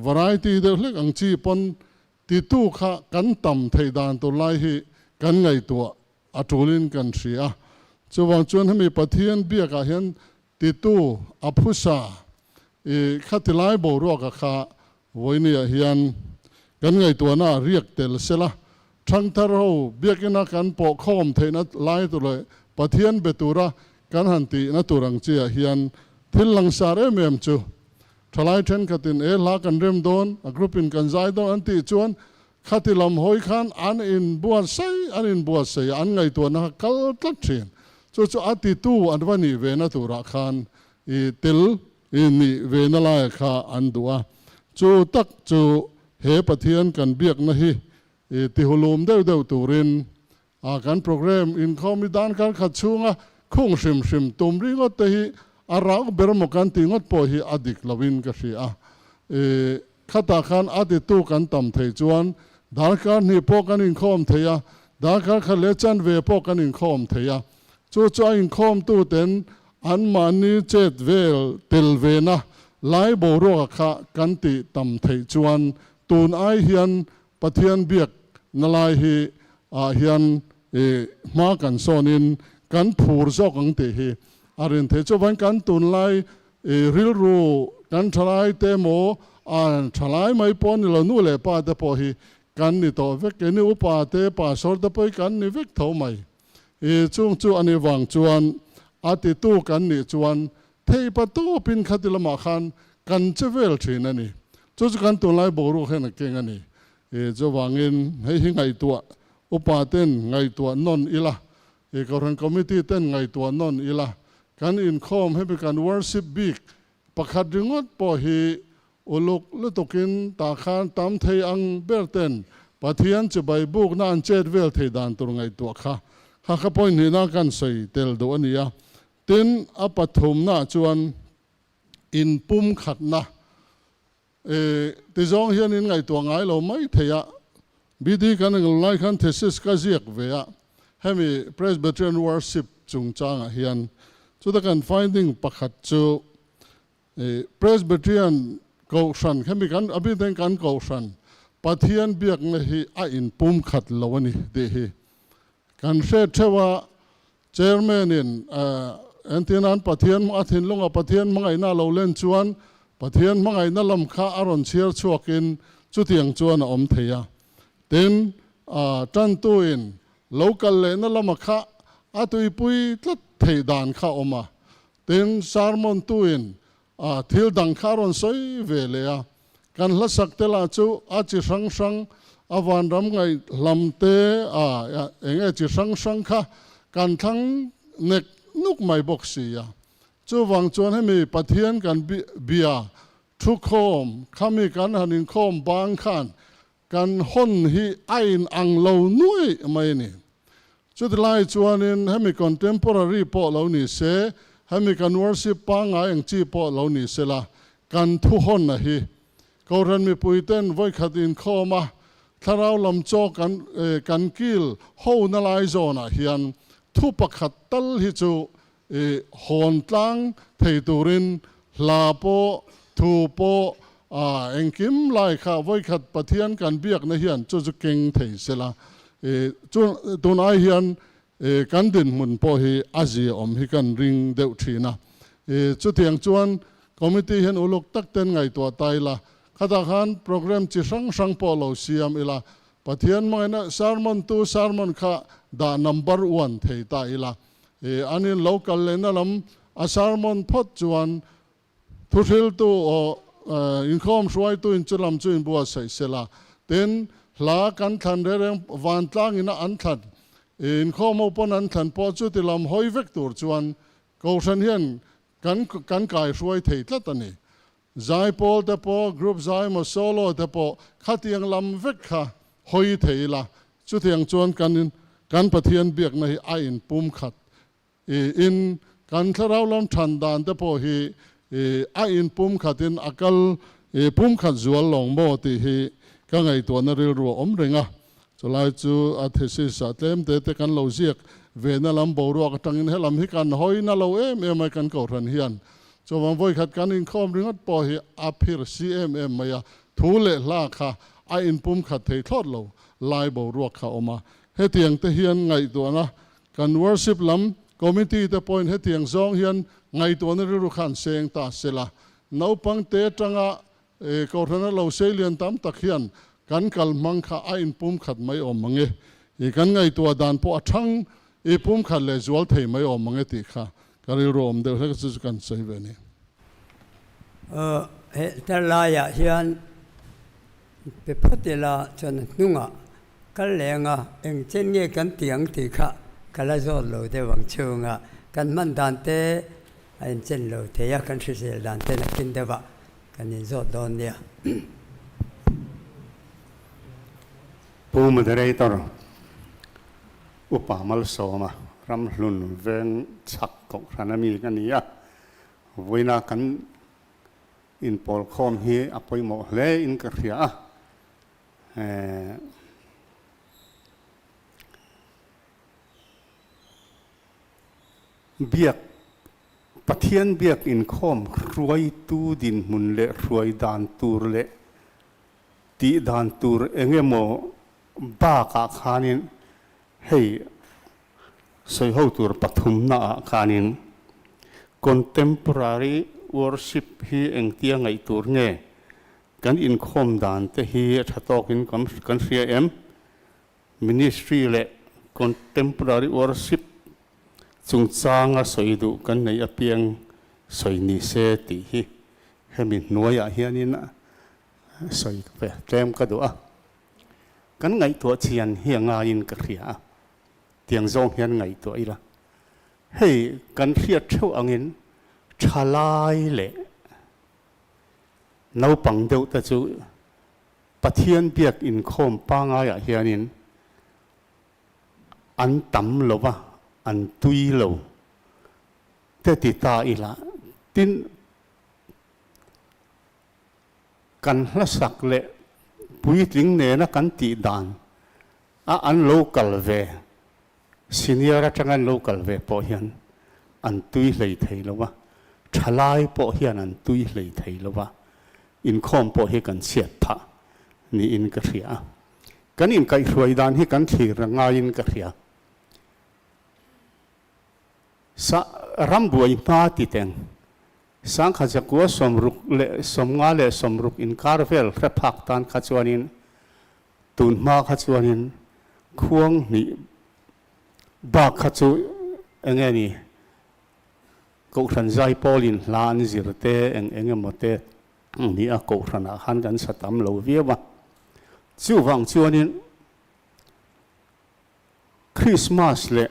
variety deuh hlek ang chi pawn Titu kha kan tam theih dan tur lai hi kan ngaihtuah a tulin kan hria. Chuvang chuan hemi Pathian biakah hian titu a phusa i khati lai boruaka kha vawinia hian kan ngaihtuahna ah riak tel sela, thangthar ho biakina kan pawh khawm theihna lai tur leh Pathian be tura kan han tihna tur ang chiah hian thil langsar em em chu Thalai thenkhatin e hla kan rem dawn, a group in kan zai dawn an tih chuan khati lam hawi khan an inbuatsaih an inbuatsaih a, an ngaihtuahna kha kal tlat thin. Chu chu a titu an va nih ve na turah khan i tel i nih ve na laia kha an duh a. Chu tak chu he Pathian kan biakna hi i tihulum deuh deuh turin A kan program inkhawm hi dan kar khat chhunga khung hrim hrim tum ringawt te hi a rau ber maw kan tih ngawt pawh hi a dik loin ka hria a. I khatah khan a titu kan tam thei chuan darkar hnih pawh kan inkhawm thei a, darkar khat leh chanve pawh kan inkhawm thei a. Chu chu a inkhawmtu ten anmahni chet vel tel vena lai boruaka kha kan tih tam theih chuan tun ai hian Pathian biak na lai hi ah hian i hma kan sawn in kan phur zawk ang tih hi a rin theih. Chuvain kan tunlai i rilru kan thalai te emaw a thalai mai pawh ni lo nu leh pa te pawh hi kan ni tawh vek. Keini upa te pastor te pawh hi kan ni vek tho mai. I chung chu a nih vang chuan a titu kan nih chuan Theipa tawpin khati lamah khan kan che vel thin a ni. Chu chu kan tunlai boruak hian a keng a ni. I chuvangin hei hi ngaihtuah Upa ten ngaihtuah nawn ila, i Kohhran Committee ten ngaihtuah nawn ila, kan inkhawm hemi kan worship bik pakhat ringawt pawh hi uluk lutukin tah khan tam thei ang ber ten Pathian chibai bukna an chet vel thei dan tur ngaihtuah kha kha kha point hnihna kan sawi tel duh a ni a. Tin, a pathumnaah chuan inpumkhatna E, tizawng hian in ngaihtuah ngai lo mai thei a, BD kan englo lai khan thesis ka ziak ve a, hemi Presbyterian worship chungchangah hian chuta kan finding pakhat chu e, Presbyterian kohhran hemi kan a bik ten kan kohhran Pathian biakna hi a inpumkhat lo a ni tih hi kan hre theuh a, Chairman in entirnan Pathian a thinlunga Pathian hmangaihna a lo len chuan Pathian hmangaihna lam kha a rawn chhiar chhuakin chutiang chuan a awm thei a. Tin, tantu in lo kal lehna lama kha a tuipui tlat theih dan kha a awm a. Tin, sermon tu in thil dang kha a rawn sawi ve leh a. Kan hlasak te lah chu a chi hrang hrang, a vanram ngaih hlam te a eng nge chi hrang hrang kha kan thlang nek nuk mai bawk si a. Chuvang chuan hemi Pathian kan bia thu khawm khami kan han inkhawm bang khan kan hawn hi a in ang lo nuai mai a ni. Chutilai chuanin hemi contemporary pawh lo ni se, hemi kan worship pangngai ang chi pawh lo ni sela, kan thu hawnna hi Kohhran mipuiten vawikhat inkhawm a, thlarau lam chaw kan kan kil hona lai zawnah hian thu pakhat tal hi chu I hawn tlang thei turin hla pawh, thu pawh, a engkim lai kha vawikhat Pathian kan biakna hian chu chu keng thei sela. I chu tun ai hian i kan dinhmun pawh hi a zia awm hi kan ring deuh thin a. I chutiang chuan committee hian uluk tak ten ngaihtuah ta ila, khatah khan programme chi hrang hrang pawh lo siam ila, Pathian hmangaihna sermon tu sermon kha dah number one thei ta ila. I an in lo kal lehna lam a sermon phawt chuan thuhriltu aw inkhawm hruaitu in chu lam chu inbuatsaih sela. Tin, hla kan thlan rereng vantlang ina an thlan, inkhawm ho pawn an thlan pawh chuti lam hawi vek tur chuan Kohhran hian kan kan kaihruai thei tlat a ni. Zaipawl te pawh, group zai emaw solo te pawh khatiang lam vek kha hawi thei ila, chutiang chuan kan kan Pathian biakna hi a inpum khat i in kan thlarau lam than dan te pawh hi i a inpum khat in a kal i pum khat zual lawng maw tih hi ka ngaihtuahna rilru a awm reng a. Chulai chu a thesis ah tlem te te kan lo ziak ve na lam boruak atangin helam hi kan hawi na lo em em mai kan kohhran hian. Chuvang vawikhat kan inkhawm ringawt pawh hi a phir si em em mai a, thu leh hla kha a inpum khat thei thlawt lo lai boruak kha a awm a. Hetiang te hian ngaihtuahna kan worship lam committee te pawhin hetiang zawng hian ngaihtuahna rilru kha an seng ta sela. Naupang te atanga E, Kohhrana lo seilian tam tak hian kan kal hmang kha a inpum khat mai awm mang e. I kan ngaihtuah dan pawh a thang i pum khat leh zual thei mai awm mang e tih kha ka rilru awm deuh hlek chu chu kan sawi ve ni. He tar laiah hian pe phawt ila chuan a hnungah kal leng a, eng chen nge kan tih ang tih kha ka la zawt lo deuh ang chhunga kan hman dan te a inchen lo thei a, kan hrisel dan te nakin deuh ah kan inzawt dawn nia. Pu Moderator, Upa Malsawma, Ramhlun veng chhak kohhran a mi ka ni a, vawiina kan inpawlkhawm hi a pawimawh hle in ka hria a. Biak, Pathian biak inkhawm hruaitu dinhmun leh hruai dan tur leh tih dan tur eng emaw bakah khanin hei sawiho tur pathumnaah khanin Contemporary Worship hi engtia ngaih tur nge kan inkhawm dan te hi a tha tawkin kan hria em? Ministry leh Contemporary Worship chungchanga sawi duh kan neih apiang sawi ni se tih hi hemi hnuaiah hianin sawi ve tlem ka duh a. Kan ngaihtuah chian hi a ngaiin ka hria a, tiang zawng hian ngaihtuah ila. Hei kan hriat theuh angin thalai leh naupang deuh te chu Pathian biak inkhawm pangaiah hianin an tam lo va, an tui lo te ti ta ila. Tin, kan hlasak leh puitling nena kan tih dan a an lo kal ve, senior atanga an lo kal ve pawh hian an tui hlei thei lo va, thalai pawh hian an tui hlei thei lo va, inkhawm pawh hi kan chhiat phah niin ka hria a. Kan inkaihhruai dan hi kan thlir a ngaiin ka hria. Sa rambuai hma ti teng Sangkhat zakua 60 leh 60 inkar vel hre phak tan kha chuanin tun hma kha chuanin khuang hnih bak kha chu eng nge ni Kohhran Zaipawlin hla an zir te eng eng emaw te ni a Kohhranah khan kan sa tam lo viau a. Chuvang chuanin Krismas leh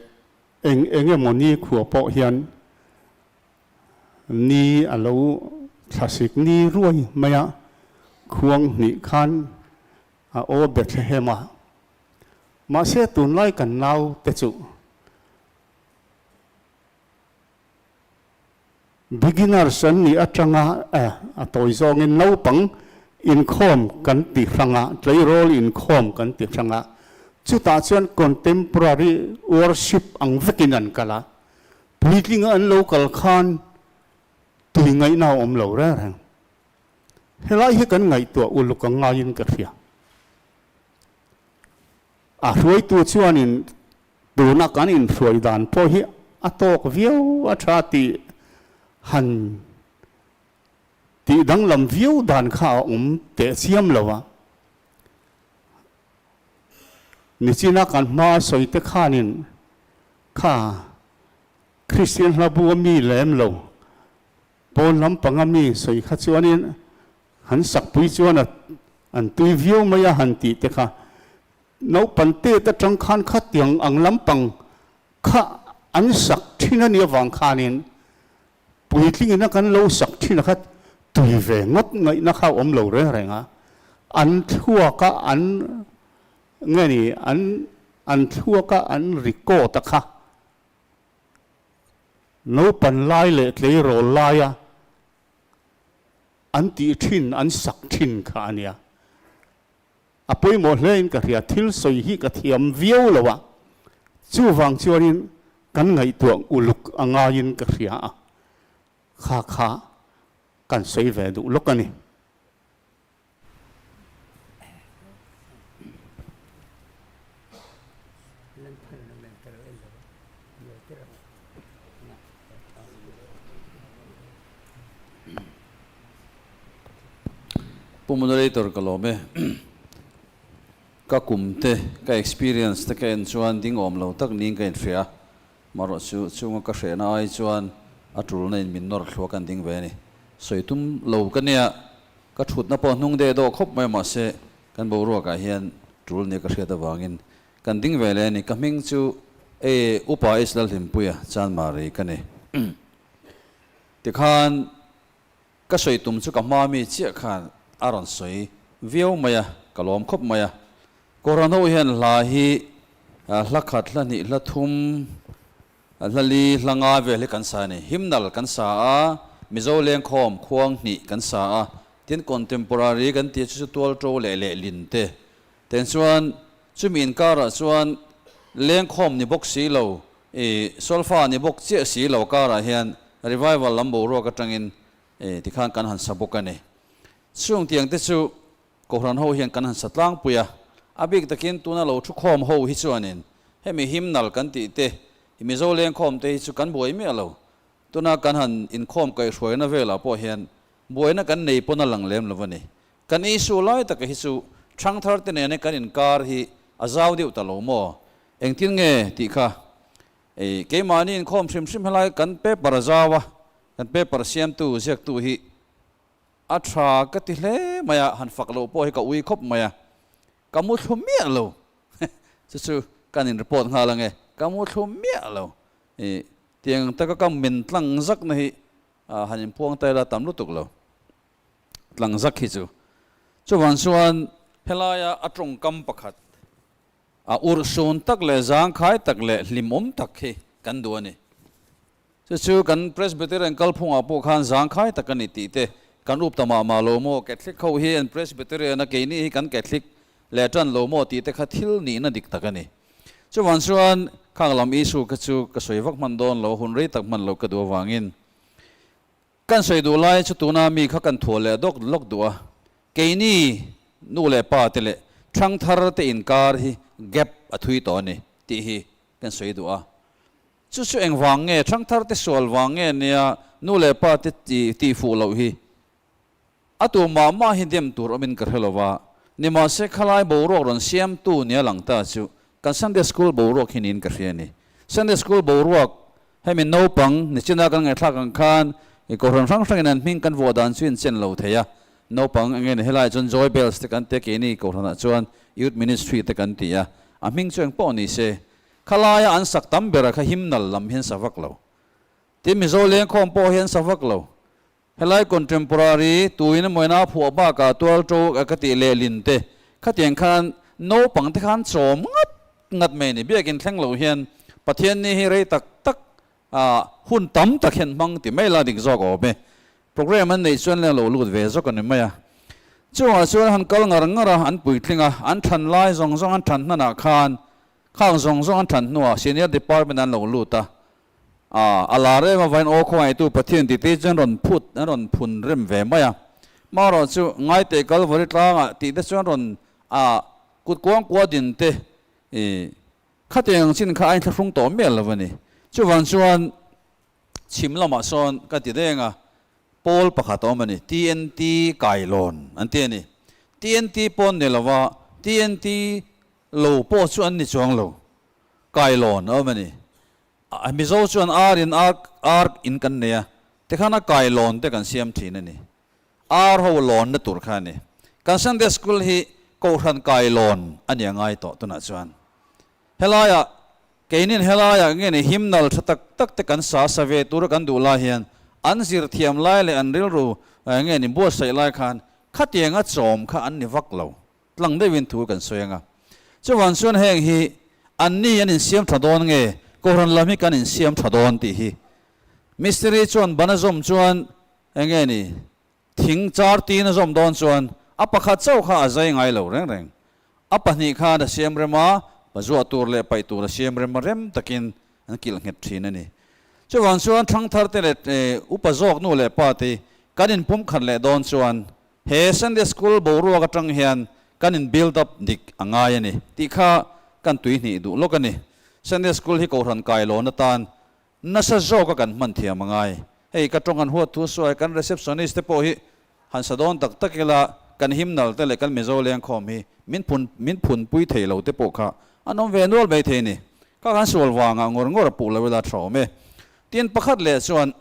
eng eng emaw nikhua pawh hian Ni a lo thlasik ni ruai mai a, khuang hnih khan a aw Bethlehem a. Mahse tunlai kan nau te chu beginners an nih atanga eh a tawi zawngin naupang inkhawm kan ti hrang a, tleirawl inkhawm kan ti hrang a, chutah chuan contemporary worship ang vekin an kal a. Puitlinga an lo kal khan tui ngaihna a awm lo reng reng. Helai hi kan ngaihtuah uluk ang ngaiin ka hria. A hruaitu chuanin tuna kan inhruai dan pawh hi a tawk viau a tha tih han tih danglam viau dan kha a awm teh chiam lo a. Nichina kan hma sawi te khanin Kha Kristian hla bu a mi lem lo, pawn lampang a mi sawi kha chuanin han sakpui chuan a an tui viau mai a han tih te kha naupang tet atang khan khatiang ang lampang kha an sak thin a nih avang khanin puitlingin a kan lo sak thin a kha tui ve ngawt ngaihna kha a awm lo reng reng a, an thluak a an Nge ni an an thluak a an record a kha naupan lai leh tleirawl laia an tih thin an sak thin kha a nia. A pawimawh hle in ka hria thil sawi hi ka thiam viau lo a, chuvang chuanin kan ngaihtuah uluk a ngaiin ka hria a, kha kha kan sawi ve duh lawk a ni. Pu Moderator ka lawm e. Ka kum te, ka experience te ka en chuan ding awm lo tak niin ka inhria a. Marawh chu chunga ka hrehna ai chuan a tulna in min nawr thluak an ding ve a ni. Sawi tum lo ka nia. Ka thutna pawh hnung deh dawh khawp mai mahse kan boruakah hian tul nia ka hriat avangin kan ding ve leh a ni. Ka hming chu e Upa H Lalhlimpuia Chanmari ka ni. Tikhan ka sawi tum chu ka hma mi chiah khan a rawn sawi viau mai a, ka lawm khawp mai a. Kohhran ho hian hla hi hla khat, hla hnih, hla thum, Hla li hla nga vel hi kan sa a ni. Hymnal kan sa a, Mizo lengkhawm khuang hnih kan sa a, tin contemporary kan tih chu chu tual to leh lehlin te. Ten chuan chumi inkarah chuan lengkhawm ni bawk si lo, i solfa ni bawk chiah si lo karah hian revival lam boruak atangin i tikhan kan han sa bawk a ni. Chung tiang te chu Kohhran ho hian kan han sa tlangpui a, a bik takin tuna lo thukhawm ho hi chuanin hemi himnal kan tih te, i Mizo lengkhawm te hi chu kan buai miah lo. Tuna kan han inkhawm kaihhruaina velah pawh hian buaina kan nei pawn a lang lem lo a ni. Kan issue lai taka hi chu thangthar te nena kan inkar hi a zau deuh ta lo maw? Engtin nge tih kha i keimahni inkhawm hrim hrim helai kan paper a zau a, kan paper siamtu ziaktu hi A tha ka ti hle mai a, han fak loh pawh hi ka ui khawp mai a. Ka muthlu miah lo. Chu chu kan in report nghal ange. Ka muthlu miah lo. I tiang taka ka min tlang zak na hi han in puang ta ila tam lutuk lo. Tlang zak hi chu. Chuvang chuan helaia a tawngkam pakhat a urhsun tak leh zangkhai tak leh hlimawm tak hi kan duh a ni. Chu chu kan Presbyterian kalphungah pawh khan zangkhai tak a ni tih te kan up ta mah mah lo maw? Catholic ho hi an Presbyterian a, keini hi kan Catholic leh tan lo maw tih te kha thil nihna dik tak a ni. Chuvang chuan khang lam issue kha chu ka sawi vak hman dawn lo, hun rei tak hman loh ka duh avangin Kan sawi duh lai chu tuna mi kha kan thuah leh dawk lawk duh a, keini nu leh pa te leh thangthar te inkar hi gap a thui tawh a ni tih hi kan sawi duh a. Chu chu engvang nge thangthar te sual vang nge nia nu leh pa te tih fuh loh hi a tu mah mah hi dem tur awmin ka hre lo va, nimahse khalai boruak rawn siamtu nia lang ta chu kan Sunday School boruak hi niin ka hria a ni. Sunday School boruak Hemi naupang nichina kan ngaihthlak ang khan i kohhran hrang hrangin an hming kan vuah dan chu inchen lo thei a. Naupang eng nge ni helaiah chuan Joy Bells te kan ti a, keini kohhranah chuan Youth Ministry te kan ti a. A hming chu eng pawh ni se, khalaia an sak tam bera kha hymnal lam hian sa vak lo. Tin Mizo lengkhawm pawh hian sa vak lo. Helai contemporary tuin mawina phuah bakah tual to ka tih lehlin te khatiang khan naupang te khan chawm ngat ngat mai a ni. Biakin thleng loh hian Pathian ni hi rei tak tak hun tam tak hian hmang ti mai la dik zawk a awm e. Program an neih chuan leng lo lut ve zawk a ni mai a. Chungah chuan han kal ngar ngar a, an puitling a, an than lai zawng zawng an than hmanah khan khang zawng zawng an than hnuah senior department an lo lut a, A, a lar em avain aw khawngaihtu Pathian tih te chuan rawn phut, an rawn phun rem ve mai a. Marawh chu Ngaite Kalvari tlangah tih te chuan rawn a kut kuang kua din te i khatiang ang chin kha a inthlahrung tawh mial lo a ni. Chuvang chuan chhim lamah sawn ka ti deng a, pawl pakhat a awm a ni, TNT Kailawn an ti a ni. TNT pawn ni lova TNT lo pawh chu an ni chuang lo, Kailawn a awm a ni. Mizo chuan ar in ar ar in kan nei a, tikhan a kai lawn te kan siam thin a ni. Ar ho lawnna tur kha a ni. Kan Sunday School hi Kohhran kai lawn a ni a ngai tawh tunah chuan. Helaiah keinin helaiah nge ni hymnal tha tak tak te kan sa sa ve tura kan duh lai hian an zir thiam lai leh an rilru nge ni buatsaih lai khan khatianga chawm kha an ni vak lo. Tlang deuhin thu kan sawi ang a. Chuvang chuan heng hi anni an insiam tha dawn nge Kohhran lam hi kan insiam tha dawn tih hi Mistiri chuan ban a zawm chuan eng nge ni thing char tin a zawm dawn chuan a pakhat chauh kha a zai ngai lo reng reng. A pahnih khan a siam rem a, pazuah tur leh paih tur a siam rem a rem takin an kilh nghet thin a ni. Chuvang chuan thangthar te leh upa zawk nu leh pa te kan inpumkhat leh dawn chuan He Sunday School boruak atang hian kan in build up dik a ngai a ni tih kha kan tui hnih duh lawk a ni. Sunday School hi Kohhran kailawn atan nasa zawka kan hman thiam a ngai. Hei ka tawng han huat thu sawi kan receptionist te pawh hi han sa dawn tak tak ila kan hymnal te leh kan Mizo lengkhawm hi min phun min phunpui thei lo te pawh kha an awm ve nual mai thei a ni. Kha kan sual vangah ngawr ngawr a puh lo ila tha awm e. Tin pakhat leh chuan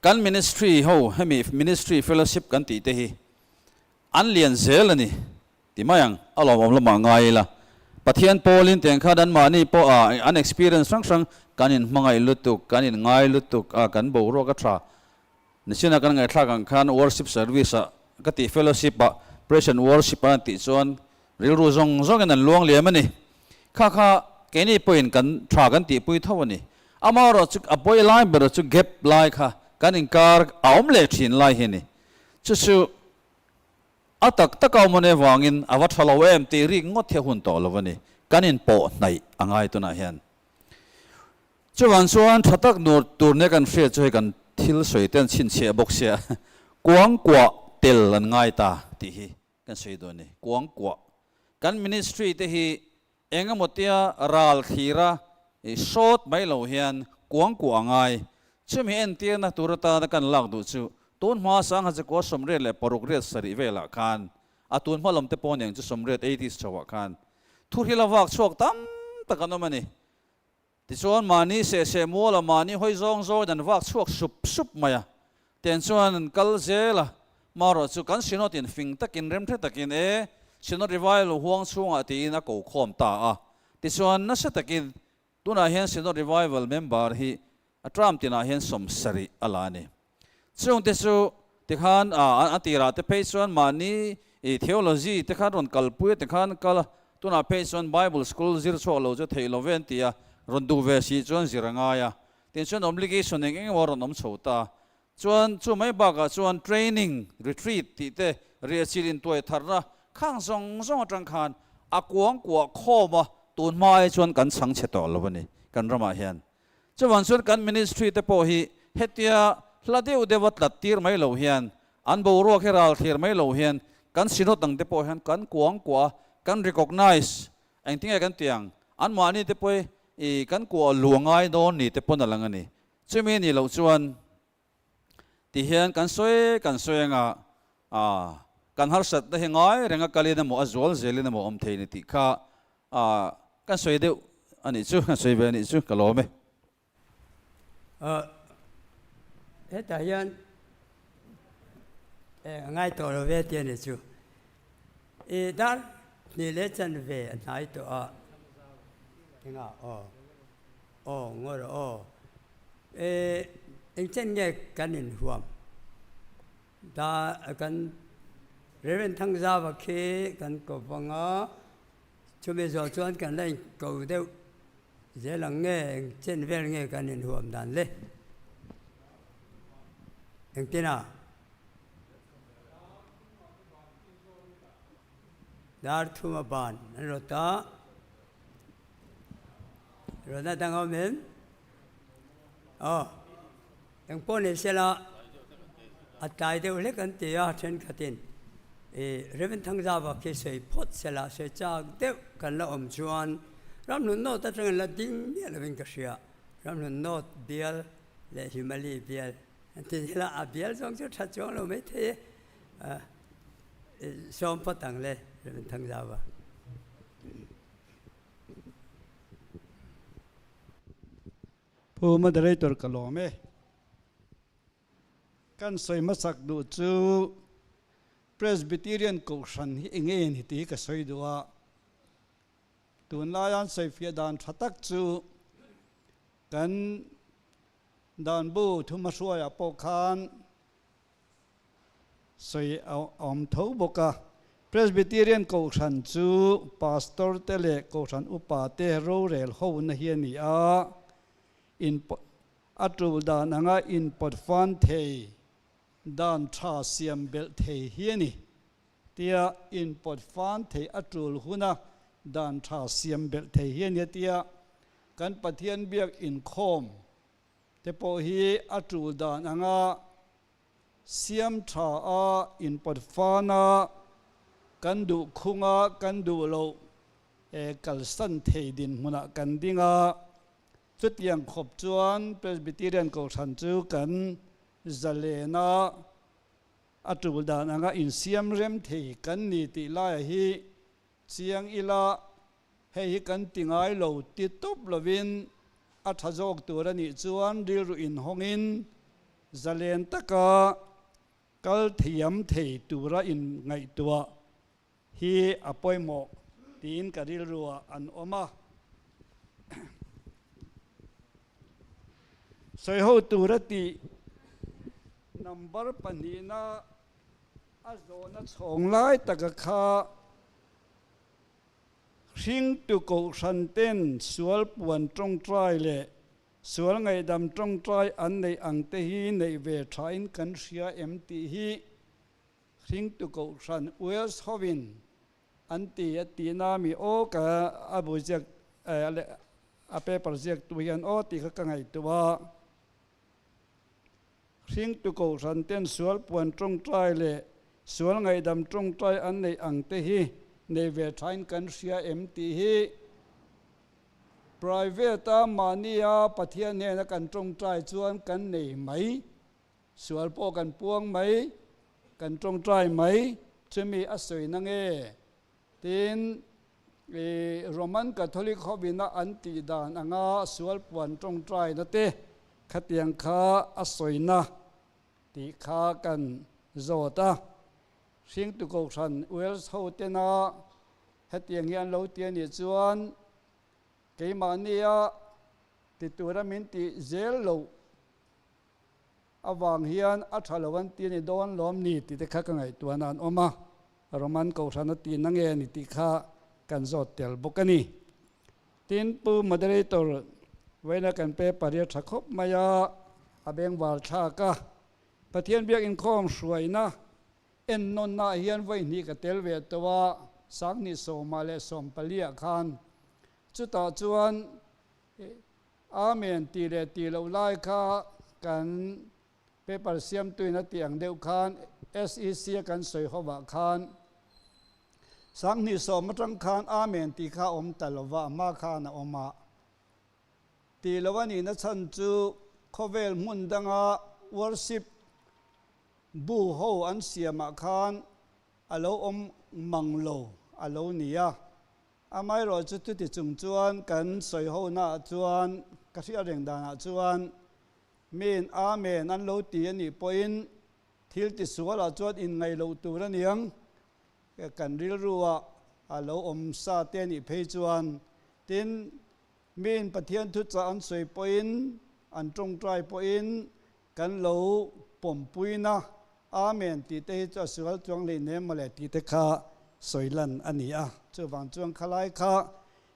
Kan ministry ho hemi ministry fellowship kan tih te hi an lian zel a ni ti mai ang, a lawmawm lamah ngai ila. Pathian pawlin tiang khan anmahni pawh a an experience hrang hrang kan inhmangaih lutuk, kan inngai lutuk a, kan boruak a tha. Nichina kan ngaihthlak ang khan worship service ah ka tih fellowship ah praise and worship an tih chuan rilru zawng zawngin an luang liam a ni. Kha kha keini pawhin kan tha kan tihpui tho a ni. Amaherawh chu a pawi lai ber chu gap lai kha kan inkar a awm leh thin lai hi a ni. Chu chu a tak tak a awm a nih avangin a va tha lo em tih rik ngawt hi a hun tawh lo a ni. Kan inpawh hnaih a ngai tunah hian. Chuvang chuan tha tak nur tur nia kan hriat chu hei kan thil sawi te an chhinchhiah bawk sia kuangkuah tel an ngai ta tih hi Kan sawi dawn ni, kuangkuah. Kan ministry te hi eng emaw tia ral thlira sawt mai lo hian kuangkuah a ngai. Chumi entirna tur atana kan lak duh chu tun hma sangha chakua 86 7 velah khan a tun hma lam te pawh aniang chu sawmriat eighties chhoah khan thuhril a vak chhuak tam tak an awm a ni. Tichuan mahni seh seh muala mahni hawi zawng zawngin an vak chhuak sup sup mai a, tiang chuan an kal zel a, marawh chu kan synod in fing takin remhre takin e. Synod Revival huang chhungah tiin a ko khawm ta a. Tichuan, nasa takin tunah hian Synod Revival member hi a term tinah hian 70 a la a ni. Chungte chu tikhan a tirah te phei chuan mahni theology te khan rawn kalpui a tikhan kal a, tunah phei chuan Bible school zir chhuak lo chu theih lo ve an ti a, rawn duh ve si chuan zir a ngai a. Tin chuan obligation eng eng emaw a rawn awm chho ta. Chuan chu mai bakah chuan training, retreat tih te riahchilh intuai tharna khang zawng zawng atang khan a kuang kuah khawm a, tun hma ai chuan kan chhang chhe tawh lo a ni kan ramah hian. Chuvang chuan kan ministry te pawh hi hetia hla deuh deuha tlat tir mai lo hian, an boruak hi ral thlir mai lo hian kan synod ang te pawh hian kan kuang kuah a, kan recognize engtinge kan tih ang, anmahni te pawh hi kan kuah luh a ngai dawn ni te pawn a lang a ni. Chumi nih loh chuan ti hian kan sawi kan sawi anga ah kan harsatna hi ngai renga kalin emaw a zual zelin emaw awm thei ni tih kha ah kan sawi deuh a nih chu, kan sawi ve a nih chu ka lawm e. Ah hetah hian eh a ngai tawh lo ve tih a nih chu. I dar hnih leh chanve a hnai tawh a, engah aw. Aw ngawi rawh aw. E engchen nge kan inhuam? Da kan Reverend Thangzava khi kan ko vang a, chumi zawh chuan kan la inko deuh zel ang nge engchen vel nge kan inhuam dan le? Engtin a? Dar thuma ban an rawt a. Rawtna dang awm em? Aw, eng pawh ni sela a tlai deuh hlek an ti a thenkhatin i Reverend Thangzava khi sawi phawt sela sawi chak deuh kan la awm chuan Ramhlun North atangin la ding miah lovin ka hria. Ramhlun North bial leh Himali bial an ti sela a bial zawng chu tha chuang lo maithei e. Sawm phawt ang le Reverend Thangzava. Pu Moderator ka lawm e. Kan sawi hmasak duh chu Presbyterian Kohhran hi eng nge ni tih hi ka sawi duh a. Tunlai an sawifiah dan tha tak chu kan danbu thumahruaiah pawh khan Sawi a awm tho bawk a. Presbyterian Kohhran chu Pastor te leh Kohhran upa te rorel hona hi a ni a, in a tul dan anga inpawt fan thei, dan tha siam belh thei hi a ni. Tia inpawt fan thei a tul huna dan tha siam belh thei hi a ni a tia kan Pathian biak inkhawm te pawh hi a tul dan anga siam tha a inpawt fan a, kan duh khung a, kan duh loh e kalsan thei dinhmunah kan ding a. Chutiang khawp chuan Presbyterian Kohhran chu kan zalen a, a tul dan anga insiam rem thei kan ni tih laiah hi chiang ila Hei hi kan ti ngai lo ti tawp lovin a tha zawk tur a nih chuan rilru inhawngin zalen taka kal thiam thei tura inngaihtuah hi a pawimawh tiin ka rilruah an awm a. Sawiho tura tih number pahnihna a zawhna chhawng lai taka kha Hringtu Kohhran ten sual puan tawngtai leh sual ngaihdam tawngtai an neih ang te hi neih ve thain kan hria em tih hi Hringtu Kohhran Wales hovin an ti a tihna mi aw ka a bu ziak a paper ziaktu hian aw tih kha ka ngaihtuah a. Hringtu Kohhran ten sual puan tawngtai leh sual ngaihdam tawngtai an neih ang te hi nei ve thain kan hria em tih hi private a mahnia Pathian hnena kan tawngtai chuan kan nei mai, sual pawh kan puang mai, kan tawngtai mai chumi a sawi na nge? Tin, i Roman Catholic hovina an tih dan anga sual puan tawngtaina te khatiang kha a sawina tih kha kan zawt a. Hringtu Kohhran Wales ho tena hetiang hi an lo ti a nih chuan keimahnia ti tura min tih zel loh avang hian a tha lo an ti a ni dawn lawm ni tih te kha ka ngaihtuahna an awm a, Roman Kohhran a tihna nge ni tih kha kan zawt tel bawk a ni. Tin, Pu Moderator, vawiina kan paper hi a tha khawp mai a, a bengvar thlak a, Pathian biak inkhawm hruaina ennawnnaah hian vawi hnih ka tel ve tawh a, Sanghnih sawmah leh sawmpaliah khan. Chutah chuan Amen tih leh tih loh lai kha kan paper siamtuin a tih ang deuh khan SEC a kan sawi hovah khan Sanghnih sawm atang khan Amen tih kha a awm ta lova, a hma khan a awm a. Tih loh a nihna chhan chu khawvel hmun danga worship bu ho an siamah khan a lo awm mang lo a lo ni a. Amaherawh chu chuti chung chuan kan sawi honaah chuan ka hriat reng danah chuan miin Amen an lo ti a nih pawhin thil tisualah chuan inngaih loh tur a niang. Kan rilruah a lo awm sa te a nih phei chuan tin Miin Pathian thuchah an sawi pawhin, an tawngtai pawhin kan lo pawmpuina Amen tih te hi chu a sual chuang leh nem mawle tih te kha sawi lan a ni a. Chuvang chuan khalai kha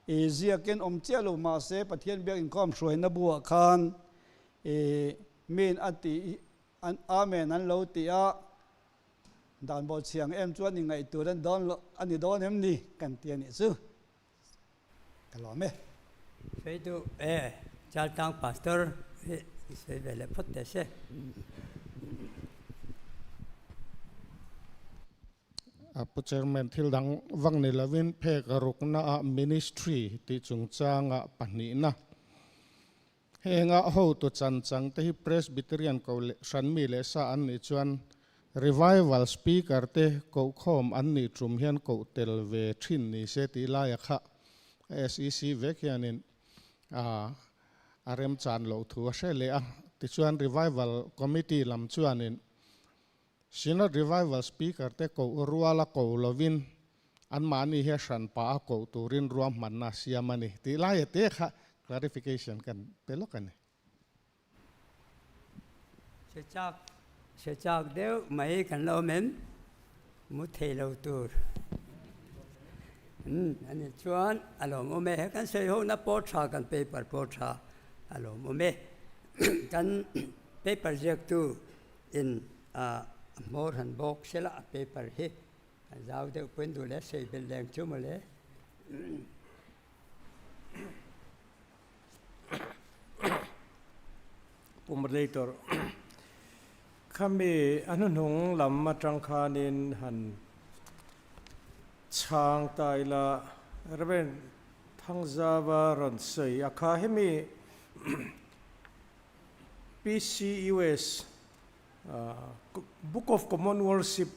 i ziakin awm chiah lo mahse Pathian biak inkhawm hruaina buah khan i miin a tih Amen an lo ti a, dan bawhchhiang em chuan i ngaih tur an dawn lo a ni dawn em ni kan ti a nih chu. Ka lawm e. Sawi duh e, Chaltlang Pastor hi i sawi ve leh phawt teh se. Pu Chairman, thil dang vak ni lovin phek rukna ah Ministry tih chungchanga pahnihna Henga hotu chan chang te hi Presbyterian ko leh hranmi leh sa an nih chuan Revival Speaker te kohkhawm an nih tum hian koh tel ve thin ni se tih laia kha SEC vek hianin a remchan loh thu a hre leh a. Tichuan Revival Committee lam chuanin Synod Revival Speaker te koh ruala ko lovin anmahni hi a hran pah a koh turin ruahmanna a siam a ni tih laia te kha clarification kan pe lawk a ni. Hre chak hre chak deuh mai kan la awm em? Mu thei lo tur a ni chuan a lawmawm e. He kan sawi hona pawh tha kan paper pawh tha a lawmawm e. Kan paper ziaktu in a hmawr han bawk sela a paper hi a zau deuh pawn duh leh sawi belh leng chu mawle. Pu Moderator, khami a hnuhnung lam atang khanin han chhang ta ila Reverend Thangzava rawn sawi a kha hemi PCUS Book of Common Worship